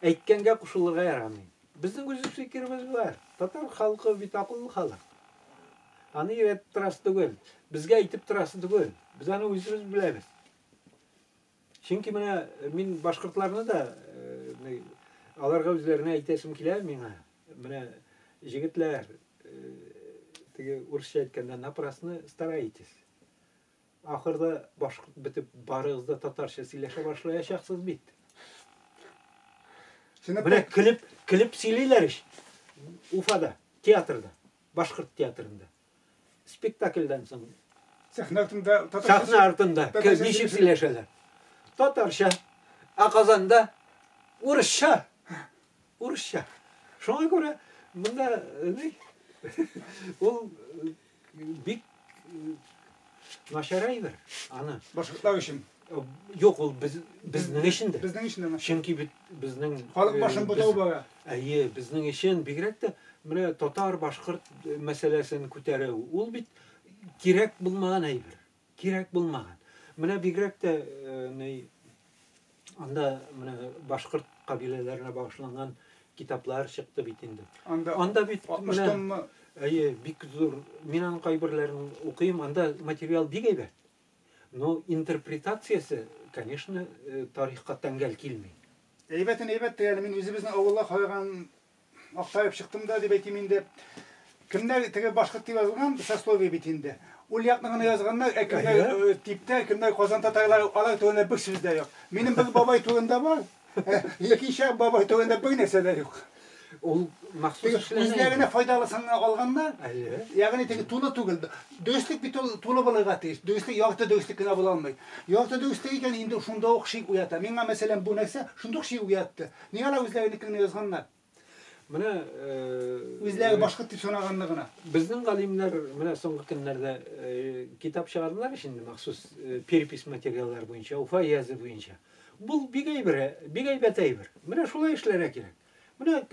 Әйткәнгә кушылырга ярамый. Безнең үз фикеребез бар. Татар халкы бит акыллы халык. Аны өйрәтеп торасы түгел, безгә әйтеп торасы түгел. Без аны үзебез беләбез. Чөнки менә мин башкортларны да аларга үзләренә әйтәсем килә миңа. Менә җегетләр, теге урысча әйткәндә, напрасно стараетесь. Ахырда башкорт бетеп, барыгыз да татарча сөйләшә башлаячаксыз бит. Менә көлеп, көлеп сөйлиләр ич. Уфада, театрда, башкорт театрында. Спектакльдән соң. Сәхнә артында татарча. Сәхнә артында ничек сөйләшәләр? Татарча. Ә Казанда урысча. Урысча. Шуңа күрә монда ни? Ул бик начар әйбер аны. Башкортлар өчен. Юк, ул без, безнең өчен дә. Безнең өчен дә начар. Чөнки бит безнең халык башын бутау бара. Әйе, безнең өчен бигрәк тә менә татар, башкорт мәсьәләсен күтәрү, ул бит кирәк булмаган әйбер. Кирәк булмаган. Менә бигрәк тә ни анда менә башкорт кабиләләренә багышланган китаплар чыкты бит инде. Анда, анда бит 60 томмы? Әйе, бик зур. Мин аның кайберләрен укыйм, анда материал бик әйбәт. Но интерпретациясе, конечно, тарихка тәңгәл килми. Әйбәтен әйбәт әле мин үзебезнең авылда караган актарып чыктым да дип әйтим инде. Кемнәр теге башкорт дип язылган сословие бит инде. Ул якны гына язганнар, ә кемнәр типтә, кемнәр Казан татарлары, алар турында бер сүз дә юк. Минем бер бабай турында бар, икенче бабай турында бер нәрсә дә юк. Ул махсус эшләнә. Үзләренә файдалысын алганнар. Ягъни теге тулы түгел. Дөреслек бит ул тулы булырга тиеш. Дөреслек ярты дөреслек кенә була алмый. Ярты дөреслек икән инде шунда ук шик уята. Миңа мәсәлән бу нәрсә шундук шик уятты. Нигә алар үзләренекен генә язганнар? Менә үзләре башкорт дип санаганны гына. Безнең галимнәр менә соңгы көннәрдә китап чыгардылар инде махсус перепись материаллары буенча, Уфа язы буенча. Бу бик әйбер, бик әйбәт әйбер. Менә шулай эшләргә кирәк. Менә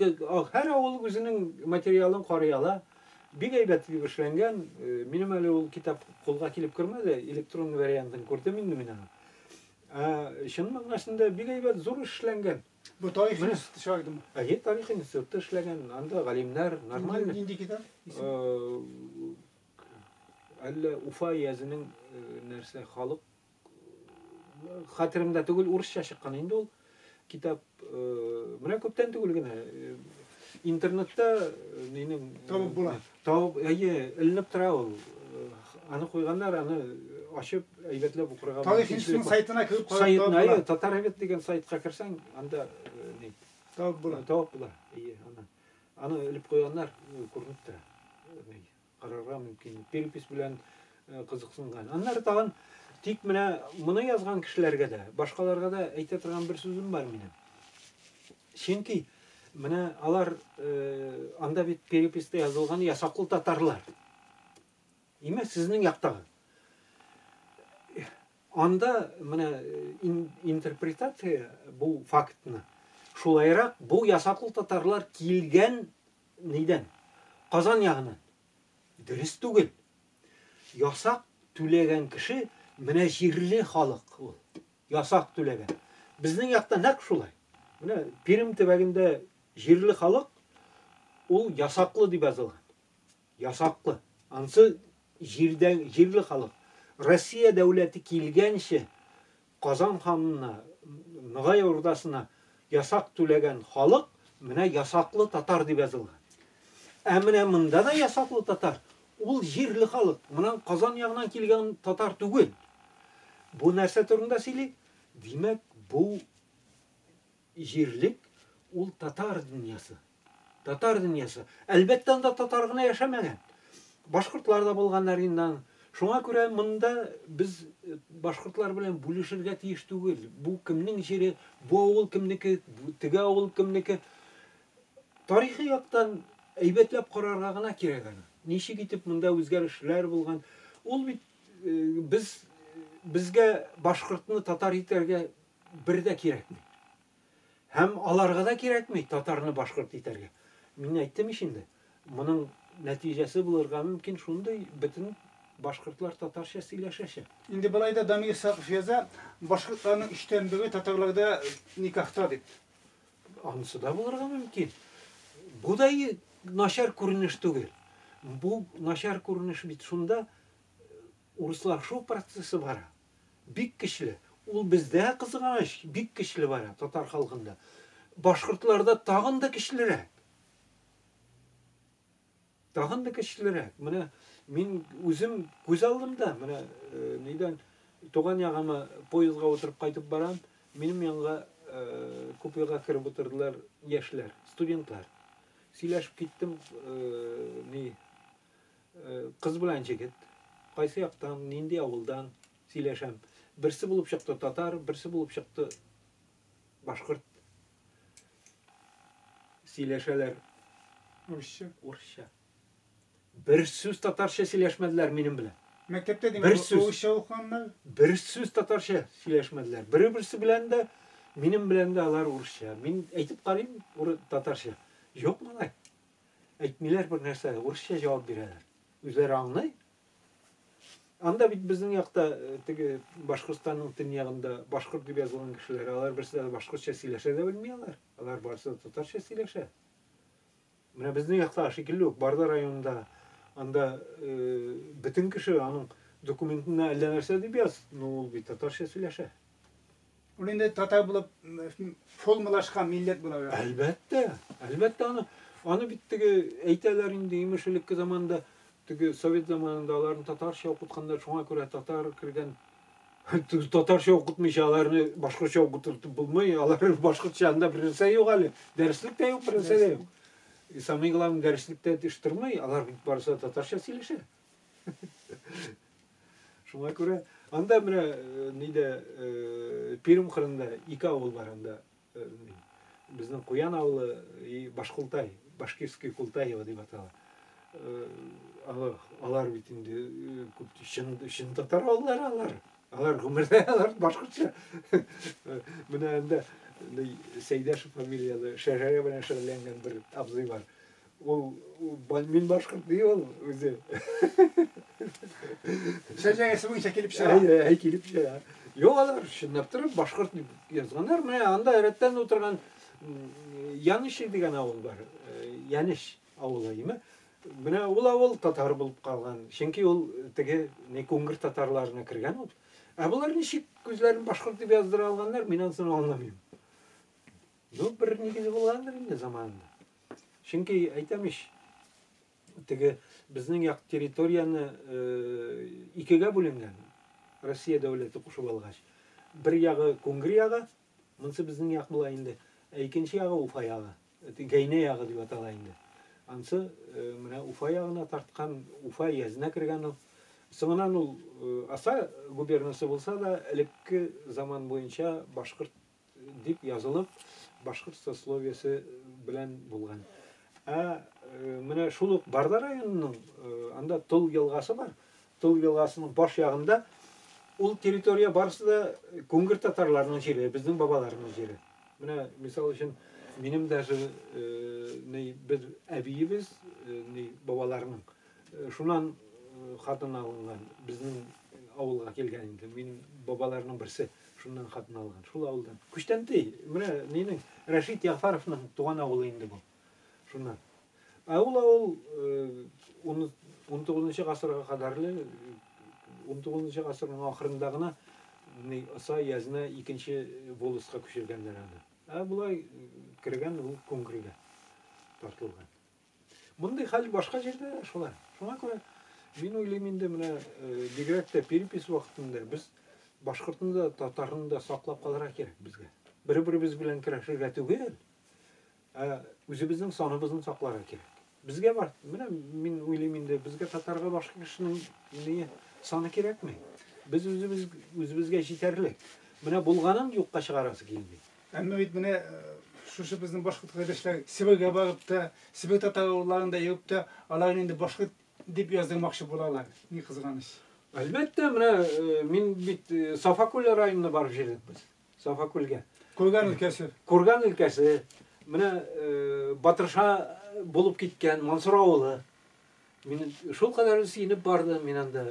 һәр авыл үзенең материалын карый ала. Бик әйбәт дип эшләнгән. Минем әле ул китап кулга килеп кермәде, электрон вариантын күрдем инде мин аны. Ә чын мәгънәсендә бик әйбәт зур эш эшләнгән. Бу тарих институты чыгардымы? Әйе, тарих институты эшләгән. Анда галимнәр нормально. Нинди китап? Әллә Уфа язының нәрсә халык хәтеремдә түгел, урысча чыккан инде ул китап. Менә күптән түгел генә интернетта нинең табып була. Табып, әйе, эленеп тора ул. Аны куйганнар, аны ачып, әйбәтләп укырга. Тарих институтының сайтына кереп карап табып була. Әйе, Татар әйбәт дигән сайтка керсәң, анда ни табып була. Табып була. Әйе, аны. Аны элеп куйганнар, күренеп тора. Карарга мөмкин. Перепись белән кызыксынган. Аннары тагын тик менә моны язган кешеләргә дә, башкаларга да әйтә торган бер сүзем бар минем. Чөнки менә алар анда бит переписьтә язылган ясаклы татарлар. Имә сезнең яктагы. Анда менә интерпретация бу фактны шулайрак бу ясаклы татарлар килгән нидән? Казан ягыннан. Дөрес түгел. Ясак түләгән кеше менә җирле халык ул. Ясак түләгән. Безнең якта нәкъ шулай. Менә Пермь төбәгендә җирле халык ул ясаклы дип язылган. Ясаклы. Ансы җирдән җирле халык. Россия дәүләте килгәнче Казан ханына, Ногай Урдасына ясак түләгән халык менә ясаклы татар дип язылган. Ә менә монда да ясаклы татар, ул җирле халык, моннан Казан ягыннан килгән татар түгел. Бу нәрсә турында сөйли? Димәк, бу җирлек ул татар дөньясы. Татар дөньясы. Әлбәттә, анда татар гына яшәмәгән. Башкортлар да булганнар инде. Шуңа күрә монда без башкортлар белән бүлешергә тиеш түгел. Бу кемнең җире, бу авыл кемнеке, теге авыл кемнеке. Тарихи яктан әйбәтләп карарга гына кирәк аны. Ничек итеп монда үзгәрешләр булган. Ул бит без безгә башкортны татар итәргә бер дә кирәкми. Һәм аларга да кирәкми татарны башкорт итәргә. Мин әйттем ич инде, моның нәтиҗәсе булырга мөмкин шундый, бөтен башкортлар татарча сөйләшәчәк. Инде болай да Дамир Исхаков яза, башкортларның өчтән бере татарларда никахта дип. Анысы да булырга мөмкин. Бу да начар күренеш түгел. Бу начар күренеш бит шунда, урыслашу процессы бара. Бик көчле. Ул бездә кызганыч, бик көчле бара татар халкында. Башкортларда тагын да көчлерәк. Тагын да көчлерәк. Менә мин үзем күз алдымда, менә нидән туган ягыма поездга утырып кайтып барам, минем янга купега кереп утырдылар яшьләр, студентлар. Сөйләшеп киттем, ни кыз белән җегет. Кайсы яктан, нинди авылдан сөйләшәм. Берсе булып чыкты татар, берсе булып чыкты башкорт. Сөйләшәләр. Урысча. Урысча. Бер сүз татарча сөйләшмәделәр минем белән. Мәктәптә димәк, урысча укыганнар? Бер сүз татарча сөйләшмәделәр. Бер-берсе белән дә, минем белән дә алар урысча. Мин әйтеп карыйм татарча. Юк, малай. Әйтмиләр бер нәрсә, урысча җавап бирәләр. Үзләре аңлый. Анда бит безнең якта теге Башкортстанның төньягында башкорт дип язылган кешеләр, алар берсе дә башкортча сөйләшә дә белми алар. Алар барысы да татарча сөйләшә. Менә безнең якта шикелле үк Барда районында анда бөтен кеше аның документына әллә нәрсә дип яз, но ул бит татарча сөйләшә. Ул инде татар булып формалашкан милләт буларак. Әлбәттә, әлбәттә аны, аны бит теге әйтәләр инде, имеш элекке заманда, теге совет заманында аларны татарча укытканнар, шуңа күрә татар кергән. Татарча укытмыйча аларны башкортча укытып булмый, алар башкортча анда бер нәрсә юк әле. Дәреслек тә юк, бер нәрсә дә юк. И самое главное, дәреслектә эш тормый, алар бит барысы да татарча сөйләшә. Шуңа күрә анда менә нидә Пермь кырында ике авыл бар анда. Безнең Куян авылы и Башкултай, Башкирский Култаево дип атала. Алар бит инде күп чын, чын татар авыллары алар. Алар гомердә алар башкортча. Менә анда Сәйдәшев фамилияле шәҗәрә белән шөгыльләнгән бер абзый бар. Ул мин башкорт ди ул үзе. Шәҗәрәсе буенча килеп чыга. Әй, әй, килеп чыга. Юк, алар чынлап торып башкорт дип язганнар. Менә анда рәттән утырган Яныши дигән авыл бар. Янеш авылы, име? Менә ул авыл татар булып калган. Чөнки ул теге не күңгер татарларына кергән ул. Ә болар ничек үзләрен башкорт дип яздыра алганнар, мин анысын аңламыйм. Ну, бер нигезе булгандыр инде заманында. Чөнки әйтәм ич, теге безнең як территорияне икегә бүленгән. Россия дәүләте кушып алгач. Бер ягы Күңгер ягы, монысы безнең як була инде. Ә икенче ягы Уфа ягы. Гәйнә ягы дип атала инде. Ансы менә Уфа ягына тарткан, Уфа язына кергән ул. Соңыннан ул Аса губернасы булса да, элекке заман буенча башкорт дип язылып, башкорт сословиесе белән булган. Ә менә шул ук Барда районының анда Тол елгасы бар. Тол елгасының баш ягында ул территория барысы да күңгер татарларының җире, безнең бабаларның җире. Менә мисал өчен минем даже ни без әбиебез, ни бабаларның шуннан хатын алынган, безнең авылга килгән инде. Минем бабаларның берсе шуннан хатын алган, шул авылдан. Күчтәнтей, менә нинең Рәшит Ягъфаровның туган авылы инде бу. Шуннан. Ә ул авыл 19 гасырга кадәрле 19 гасырның ахырында гына ни Оса язына икенче волостька күчергәннәр аны. Ә болай кергән ул Кунгрыга тартылган. Мондый хәл башка җирдә дә шулай. Шуңа күрә мин уйлыйм инде менә бигрәк тә перепись вакытында без башкортны да, татарны да саклап калырга кирәк безгә. Бер-беребез белән көрәшергә түгел, ә үзебезнең саныбызны сакларга кирәк. Безгә бар, менә мин уйлыйм инде, безгә татарга башка кешенең ни саны кирәкми. Без үзебез үзебезгә җитәрлек. Менә булганын юкка чыгарасы килми. Әмма бит менә шушы безнең башкорт кардәшләр Себергә барып та, Себер татар авылларында йөреп тә, аларны инде башкорт дип яздырмакчы булалар. Ни кызганыч. Әлбәттә, менә мин бит Сафакүл районына барып җирдек без. Сафакүлгә. Курган өлкәсе. Курган өлкәсе. Менә Батырша булып киткән Мансур авылы. Мин шул кадәр сөенеп бардым мин анда.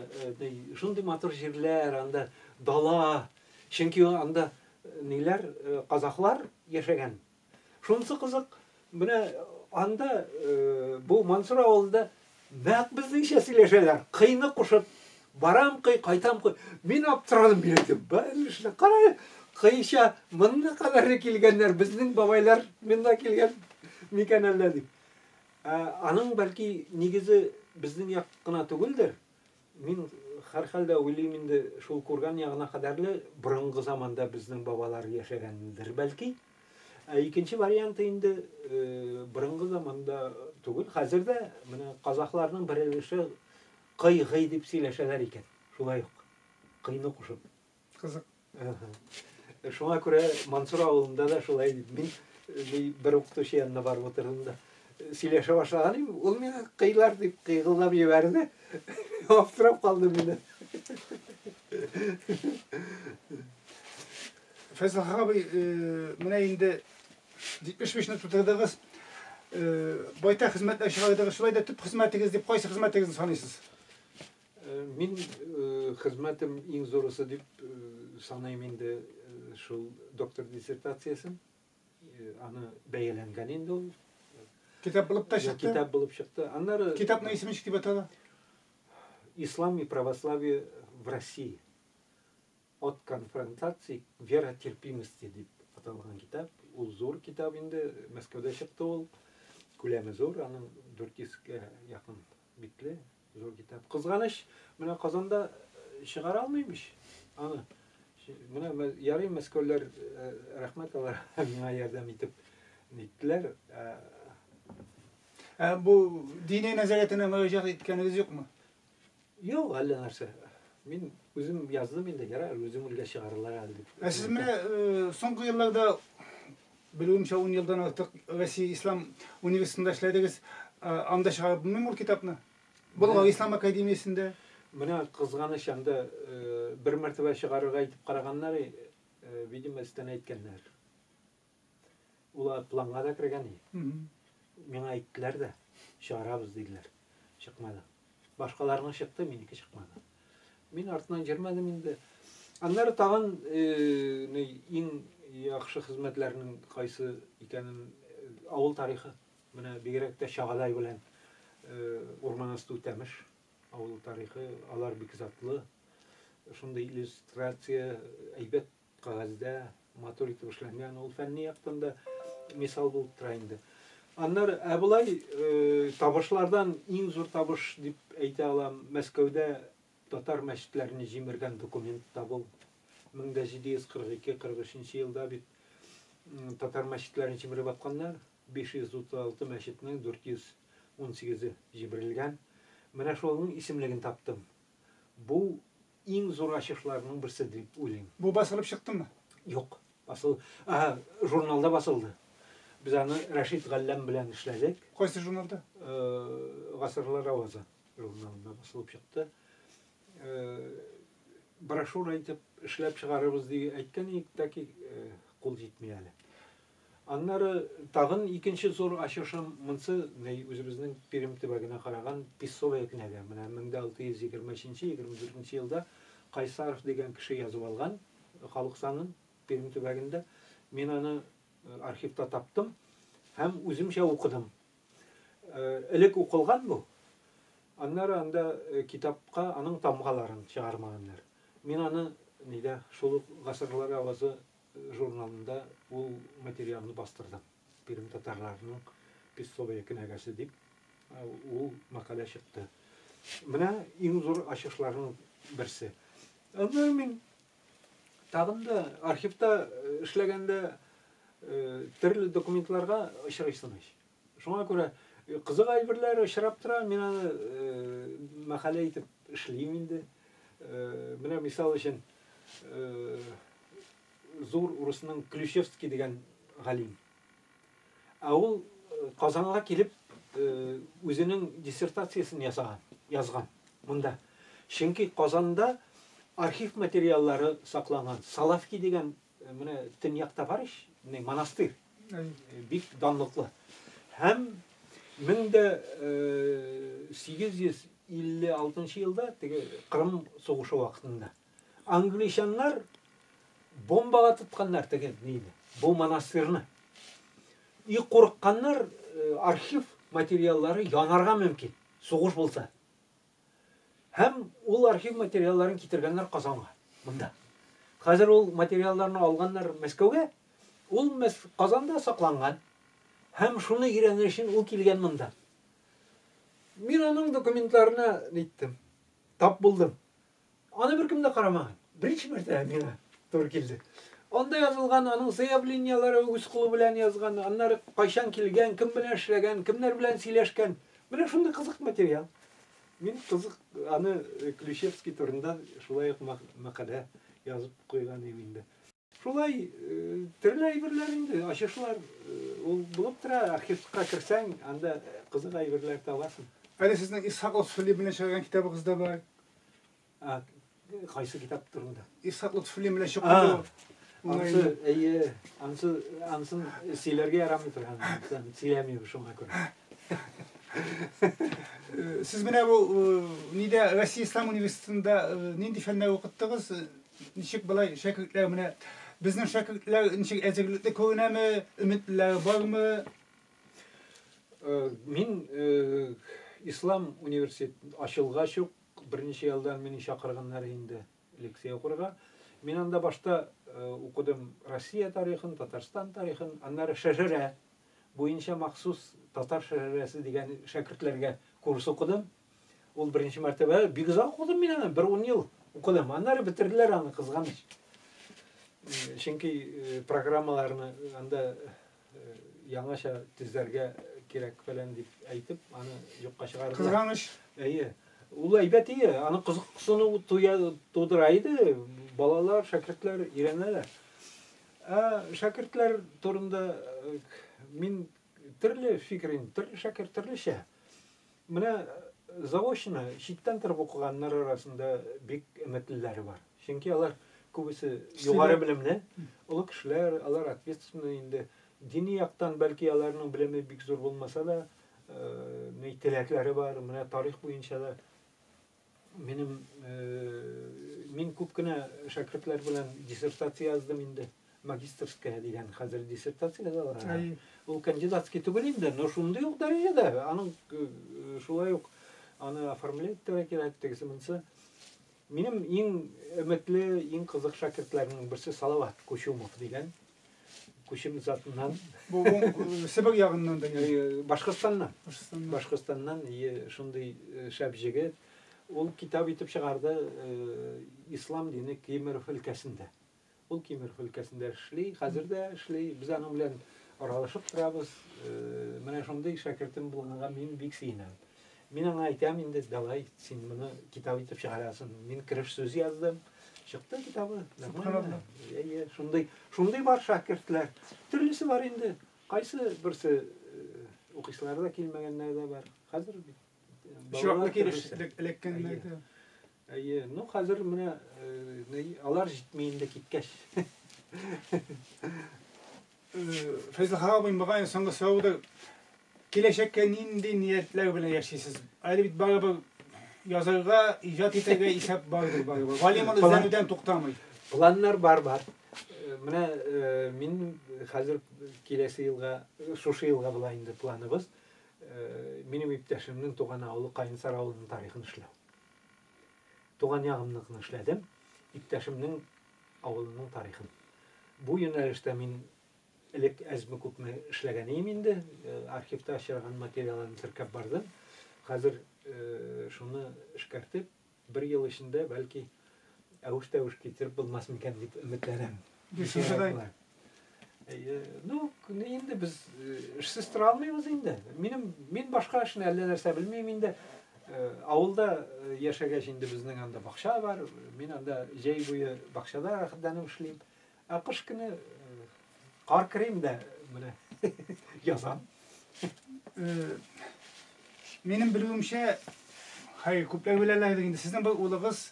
Шундый матур җирләр, анда дала. Чөнки анда ниләр, казахлар яшәгән. Шунысы кызык, менә анда бу Мансур авылында нәкъ безнеңчә сөйләшәләр. Кыйны кушып, барам кый, кайтам кый. Мин аптырадым, мин әйтәм, бәлеш, кара, кыйча монда кадәр килгәннәр, безнең бабайлар монда килгән микән әллә дип. Ә аның бәлки нигезе безнең як кына түгелдер. Мин һәрхәлдә уйлыйм инде, шул Курган ягына кадәрле борынгы заманда безнең бабалар яшәгәндер бәлки. Ә икенче варианты инде борынгы заманда түгел, хәзер дә менә казахларның бер өлеше кый-гый дип сөйләшәләр икән. Шулай ук кыйны кушып. Кызык. Шуңа күрә Мансур авылында да шулай мин бер укытучы янына барып утырдым да сөйләшә башлаган идем, ул миңа кыйлар дип кыйгылдап җибәрде. Аптырап калдым мин. Фәйзелхак абый, менә инде 75-не тутырдыгыз. Байтак хезмәтләр чыгардыгыз. Шулай да төп хезмәтегез дип кайсы хезмәтегезне саныйсыз? Мин хезмәтем иң зурысы дип саныйм инде шул доктор диссертациясен. Аны бәяләнгән инде ул. Китап булып та чыкты. Китап булып чыкты. Аннары Китапның исеме ничек дип атала? Ислам и православие в России. От конфронтации к веротерпимости дип аталган китап. Ул зур китап инде, Мәскәүдә чыкты ул. Күләме зур, аның 400-гә якын битле зур китап. Кызганыч, менә Казанда чыгара алмыйм ич аны. Менә ярый мәскәүләр, рәхмәт алар миңа ярдәм итеп ниттеләр. Ә бу диния нәзарәтенә мөрәҗәгать иткәнегез юкмы? Юк, әллә нәрсә. Мин үзем яздым инде, ярар, үзем үлгәч чыгарырлар әле дип. Ә сез менә соңгы елларда, белүемчә, 10 елдан артык Россия Ислам университетында эшләдегез. Анда чыгарып булмыймы ул китапны? Болгар Ислам академиясендә. Менә кызганыч, анда бер мәртәбә чыгарырга итеп караганнар, видимо, өстән әйткәннәр. Ул планга да кергән иде. Миңа әйттеләр дә, чыгарабыз диделәр. Чыкмады. Башкаларның чыкты, минеке чыкмады. Мин артыннан йөрмәдем инде. Аннары тагын иң яхшы хезмәтләрнең кайсы икәнен авыл тарихы. Менә бигрәк тә Чагадай белән Урманасты Үтәмеш авыл тарихы, алар бик затлы. Шундый иллюстрация әйбәт кәгазьдә матур итеп эшләнгән, ул фәнни яктан да мисал булып тора инде. Аннары, ә болай табышлардан иң зур табыш дип әйтә алам, Мәскәүдә татар мәчетләрен җимергән документ табыл. 1742-43 елда бит татар мәчетләрен җимереп атканнар. 536 мәчетнең 418-е җимерелгән. Менә шулның исемлеген таптым. Бу иң зур ачышларның берсе дип уйлыйм. Бу басылып чыктымы? Юк, басыл, ага, журналда басылды. Без аны Рәшит Галләм белән эшләдек. Кайсы журналда? Гасырлар авазы журналында басылып чыкты. Брошюра итеп эшләп чыгарырбыз дип әйткән идек, тәки кул җитми әле. Аннары тагын икенче зур ачышым, монсы үзебезнең Пермь төбәгенә караган Песцовая кнәгә. Менә 1623-24 елда Кайсаров дигән кеше язып алган халык санын Пермь төбәгендә. Мин аны архивта таптым һәм үземчә укыдым. Элек укылган бу. Аннары анда китапка аның тамгаларын чыгармаганнар. Мин аны нидә, шул ук Гасырлар авазы журналында ул материалны бастырдым. Пермь татарларының Песцовая кенәгәсе дип ул мәкалә чыкты. Менә иң зур ачышларның берсе. Аннары мин тагын да архивта эшләгәндә төрле документларга очрыйсың ич. Шуңа күрә кызык әйберләр очрап тора, мин аны мәкалә итеп эшлим инде. Менә мисал өчен зур урысның Ключевский дигән галим. Ә ул Казанга килеп үзенең диссертациясен ясаган, язган монда. Чөнки Казанда архив материаллары сакланган. Соловки дигән менә төньякта бар ич, монастырь. Бик данлыклы. Һәм 1856 елда теге Кырым сугышы вакытында англичаннар бомбага тотканнар теге нейне, бу монастырьны. И курыкканнар, архив материаллары янарга мөмкин, сугыш булса. Һәм ул архив материалларын китергәннәр Казанга, монда. Хәзер ул материалларны алганнар Мәскәүгә, ул Казанда сакланган. Һәм шуны өйрәнер өчен ул килгән монда. Мин аның документларына ниттем, тап булдым. Аны беркем дә карамаган. Беренче мәртәбә миңа туры килде. Анда язылган аның заявлениеләре үз кулы белән язган, аннары кайчан килгән, кем белән эшләгән, кемнәр белән сөйләшкән. Менә шундый кызык материал. Мин кызык аны Ключевский турында шулай ук мәкалә язып куйган идем инде. Шулай төрле әйберләр инде, ачышлар ул булып тора, архивка керсәң, анда кызык әйберләр табасың. Әле сезнең Исхак Лотфуллин белән чыгарган китабыгыз да бар. Кайсы китап турында? Исхак Лотфуллин белән чыкты. Ансы, әйе, ансы, ансын сөйләргә ярамый торган, ансын сөйләмим шуңа күрә. Сез менә бу нидә Россия Ислам университетында нинди фәннәр укыттыгыз? Ничек болай шәкертләр менә безнең шәкертләр ничек әзерлекле күренәме, өметләре бармы? Мин Ислам университет ачылгач ук берничә елдан мине чакырганнар инде лекция укырга. Мин анда башта укыдым Россия тарихын, Татарстан тарихын, аннары шәжәрә буенча махсус татар шәжәрәсе дигән шәкертләргә курс укыдым. Ул беренче мәртәбә бик озак укыдым мин аны, бер ун ел укыдым. Аннары бетерделәр аны, кызганыч. Чөнки программаларны анда яңача төзәргә кирәк фәлән дип әйтеп, аны юкка чыгардылар. Кызганыч. Әйе. Ул әйбәт ие, аны кызыксыну тудыра иде. Балалар, шәкертләр өйрәнәләр. Ә шәкертләр турында мин төрле фикер инде, төрле шәкерт төрлечә. Менә заочно читтән торып укыганнар арасында бик өметлеләре бар. Чөнки алар күбесе югары белемле, олы кешеләр, алар ответственный инде. Дини яктан бәлки аларның белеме бик зур булмаса да, ни теләкләре бар. Менә тарих буенча да минем мин күп кенә шәкертләр белән диссертация яздым инде. Магистрская дигән хәзер диссертация язалар. Ул кандидатский түгел инде, но шундый ук дәрәҗәдә. Аның шулай ук аны оформлять итәргә кирәк, тегесе монысы. Минем иң өметле, иң кызык шәкертләрнең берсе Салават Кучумов дигән. Күчем затыннан. Бу Себер ягыннан да. Башкортстаннан. Башкортстаннан шундый шәп җегет. Ул китап итеп чыгарды Ислам дине Кемеров өлкәсендә. Ул Кемеров өлкәсендә эшли, хәзер дә эшли. Без аның белән аралашып торабыз. Менә шундый шәкертем булганга мин бик сөенәм. Мин аңа әйтәм инде, давай, син моны китап итеп чыгарасың. Мин кереш сүз яздым. Чыкты китабы. Нормально. Әйе, шундый, шундый бар шәкертләр. Төрлесе бар инде. Кайсы берсе укыйсылары да килмәгәннәр дә бар. Хәзер бит Очраклы килеш эләккәннәр дә. Әйе, ну хәзер менә алар җитми инде киткәч. Фәйзелхан абый, мөгаен соңгы сораудыр. Киләчәккә нинди ниятләр белән яшисез? Әле бит барыбер язарга, иҗат итәргә исәп бардыр барыбер. Галим ул эзләнүдән туктамый. Планнар бар, бар. Менә мин хәзер киләсе елга, шушы елга була инде планыбыз. Минем иптәшемнең туган авылы Каенсар авылының тарихын эшләү. Туган ягымныкын эшләдем, иптәшемнең авылының тарихын. Бу юнәлештә мин элек әзме-күпме эшләгән идем инде, архивта очраган материалларны теркәп бардым. Хәзер шуны эшкәртеп, бер ел эчендә бәлки әвеш-тәвеш китереп булмас микән дип өметләнәм. Әйе, ну, инде без эшсез тора алмыйбыз инде. Минем мин башка эшне әллә нәрсә белмим инде. Авылда яшәгәч инде безнең анда бакча бар. Мин анда җәй буе бакчада рәхәтләнеп эшлим. Ә кыш көне кар керим дә менә язам. Минем белүемчә, хәер, күпләр беләләрдер инде, сезнең бер улыгыз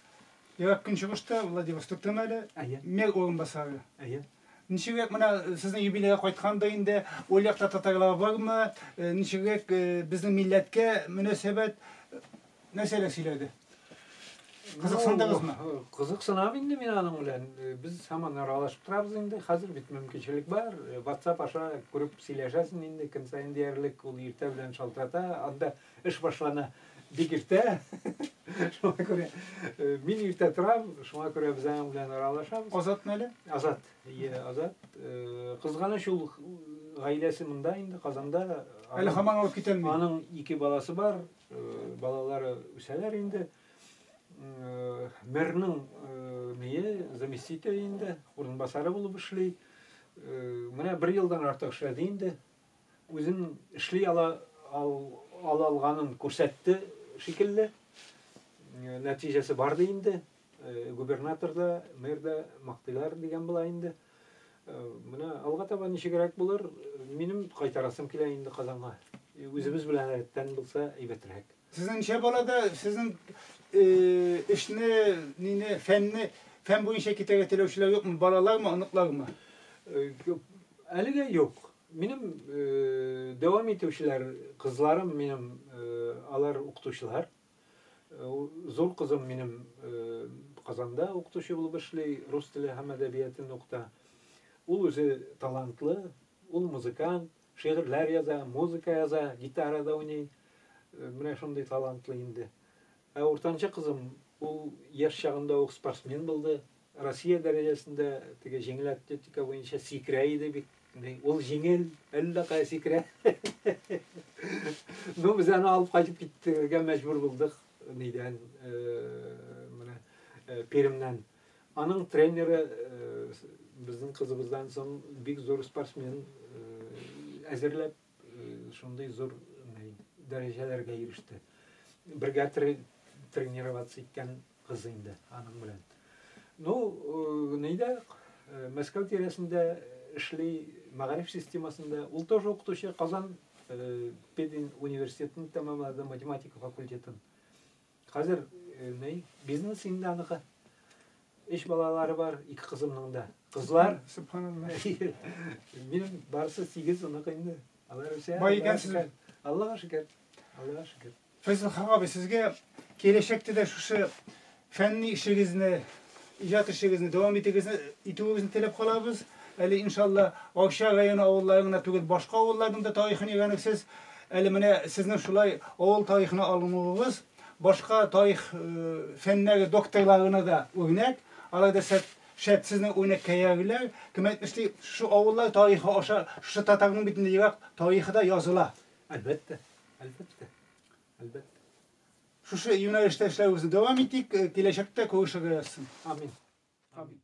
Ерак Көнчыгышта, Владивостоктамы әле? Әйе. Мэр урынбасары. Әйе. Ничегрәк менә сезнең юбилейга кайтканда инде ул якта татарлар бармы? Ничегрәк безнең милләткә мөнәсәбәт? Нәрсәләр сөйләде? Кызыксындыгызмы? Кызыксынам инде мин аның белән. Без һаман аралашып торабыз инде. Хәзер бит мөмкинчелек бар. WhatsApp аша күреп сөйләшәсең инде. Көн саен диярлек ул иртә белән шалтырата. Анда эш башлана бик иртә. Шуңа күрә мин иртә торам, шуңа күрә без аның белән аралашабыз. Азатмы әле? Азат. Ие, Азат. Кызганыч, ул гаиләсе монда инде, Казанда. Әле һаман алып китәлми. Аның ике баласы бар. Балалары үсәләр инде. Мэрның ние, заместителе инде, урынбасары булып эшли. Менә бер елдан артык эшләде инде. Үзен эшли ала ала алганын күрсәтте шикелле. Нәтиҗәсе бар ди инде. Губернатор да, мэр да мактыйлар дигән була инде. Менә алга таба ничегрәк булыр, минем кайтарасым килә инде Казанга. Үзебез белән рәттән булса әйбәтрәк. Сезнең ничә балада, сезнең эшне, нине, фәнне, фән буенча китәргә теләүчеләр юкмы? Балалармы, оныклармы? Әлегә юк. Минем дәвам итүчеләр, кызларым минем, алар укытучылар. Зур кызым минем Казанда укытучы булып эшли, рус теле һәм әдәбиятын укыта. Ул үзе талантлы, ул музыкант, шигырьләр яза, музыка яза, гитарада уйный. Менә шундый талантлы инде. Ә уртанчы кызым, ул яшь чагында ук спортсмен булды. Россия дәрәҗәсендә теге җиңел атлетика буенча сикерә иде бик. Ул җиңел, әллә кая сикерә. Ну, без аны алып кайтып китергә мәҗбүр булдык нидән, менә Пермьнән. Аның тренеры безнең кызыбыздан соң бик зур спортсмен әзерләп, шундый зур дәрәҗәләргә иреште. Бергә тренироваться иткән кыз инде аның белән. Ну, нидә, Мәскәү тирәсендә эшли, мәгариф системасында. Ул тоже укытучы, Казан педин университетын тәмамлады, математика факультетын. Хәзер ни, бизнес инде аныкы. Өч балалары бар, ике кызымның да. Кызлар. Субханалла. Минем барысы 8 онык инде. Алар үсә. Бай икәнсез. Аллага шөкер. Аллага шөкер. Фәйзелхак абый, сезгә киләчәктә дә шушы фәнни эшегезне, иҗат эшегезне дәвам итегезне, итүегезне теләп калабыз. Әле иншалла Арча районы авыллары гына түгел, башка авылларның да тарихын өйрәнерсез. Әле менә сезнең шулай авыл тарихына алынуыгыз башка тарих фәннәре докторларына да үрнәк. Алар да шәт сезнең үрнәккә иярерләр. Кем әйтмешли, шушы авыллар тарихы аша шушы татарның бит инде ерак тарихы да языла. Әлбәттә, әлбәттә, әлбәттә. Шушы юнәлештә эшләвебезне дәвам итик, киләчәктә күрешергә язсын. Амин. Амин.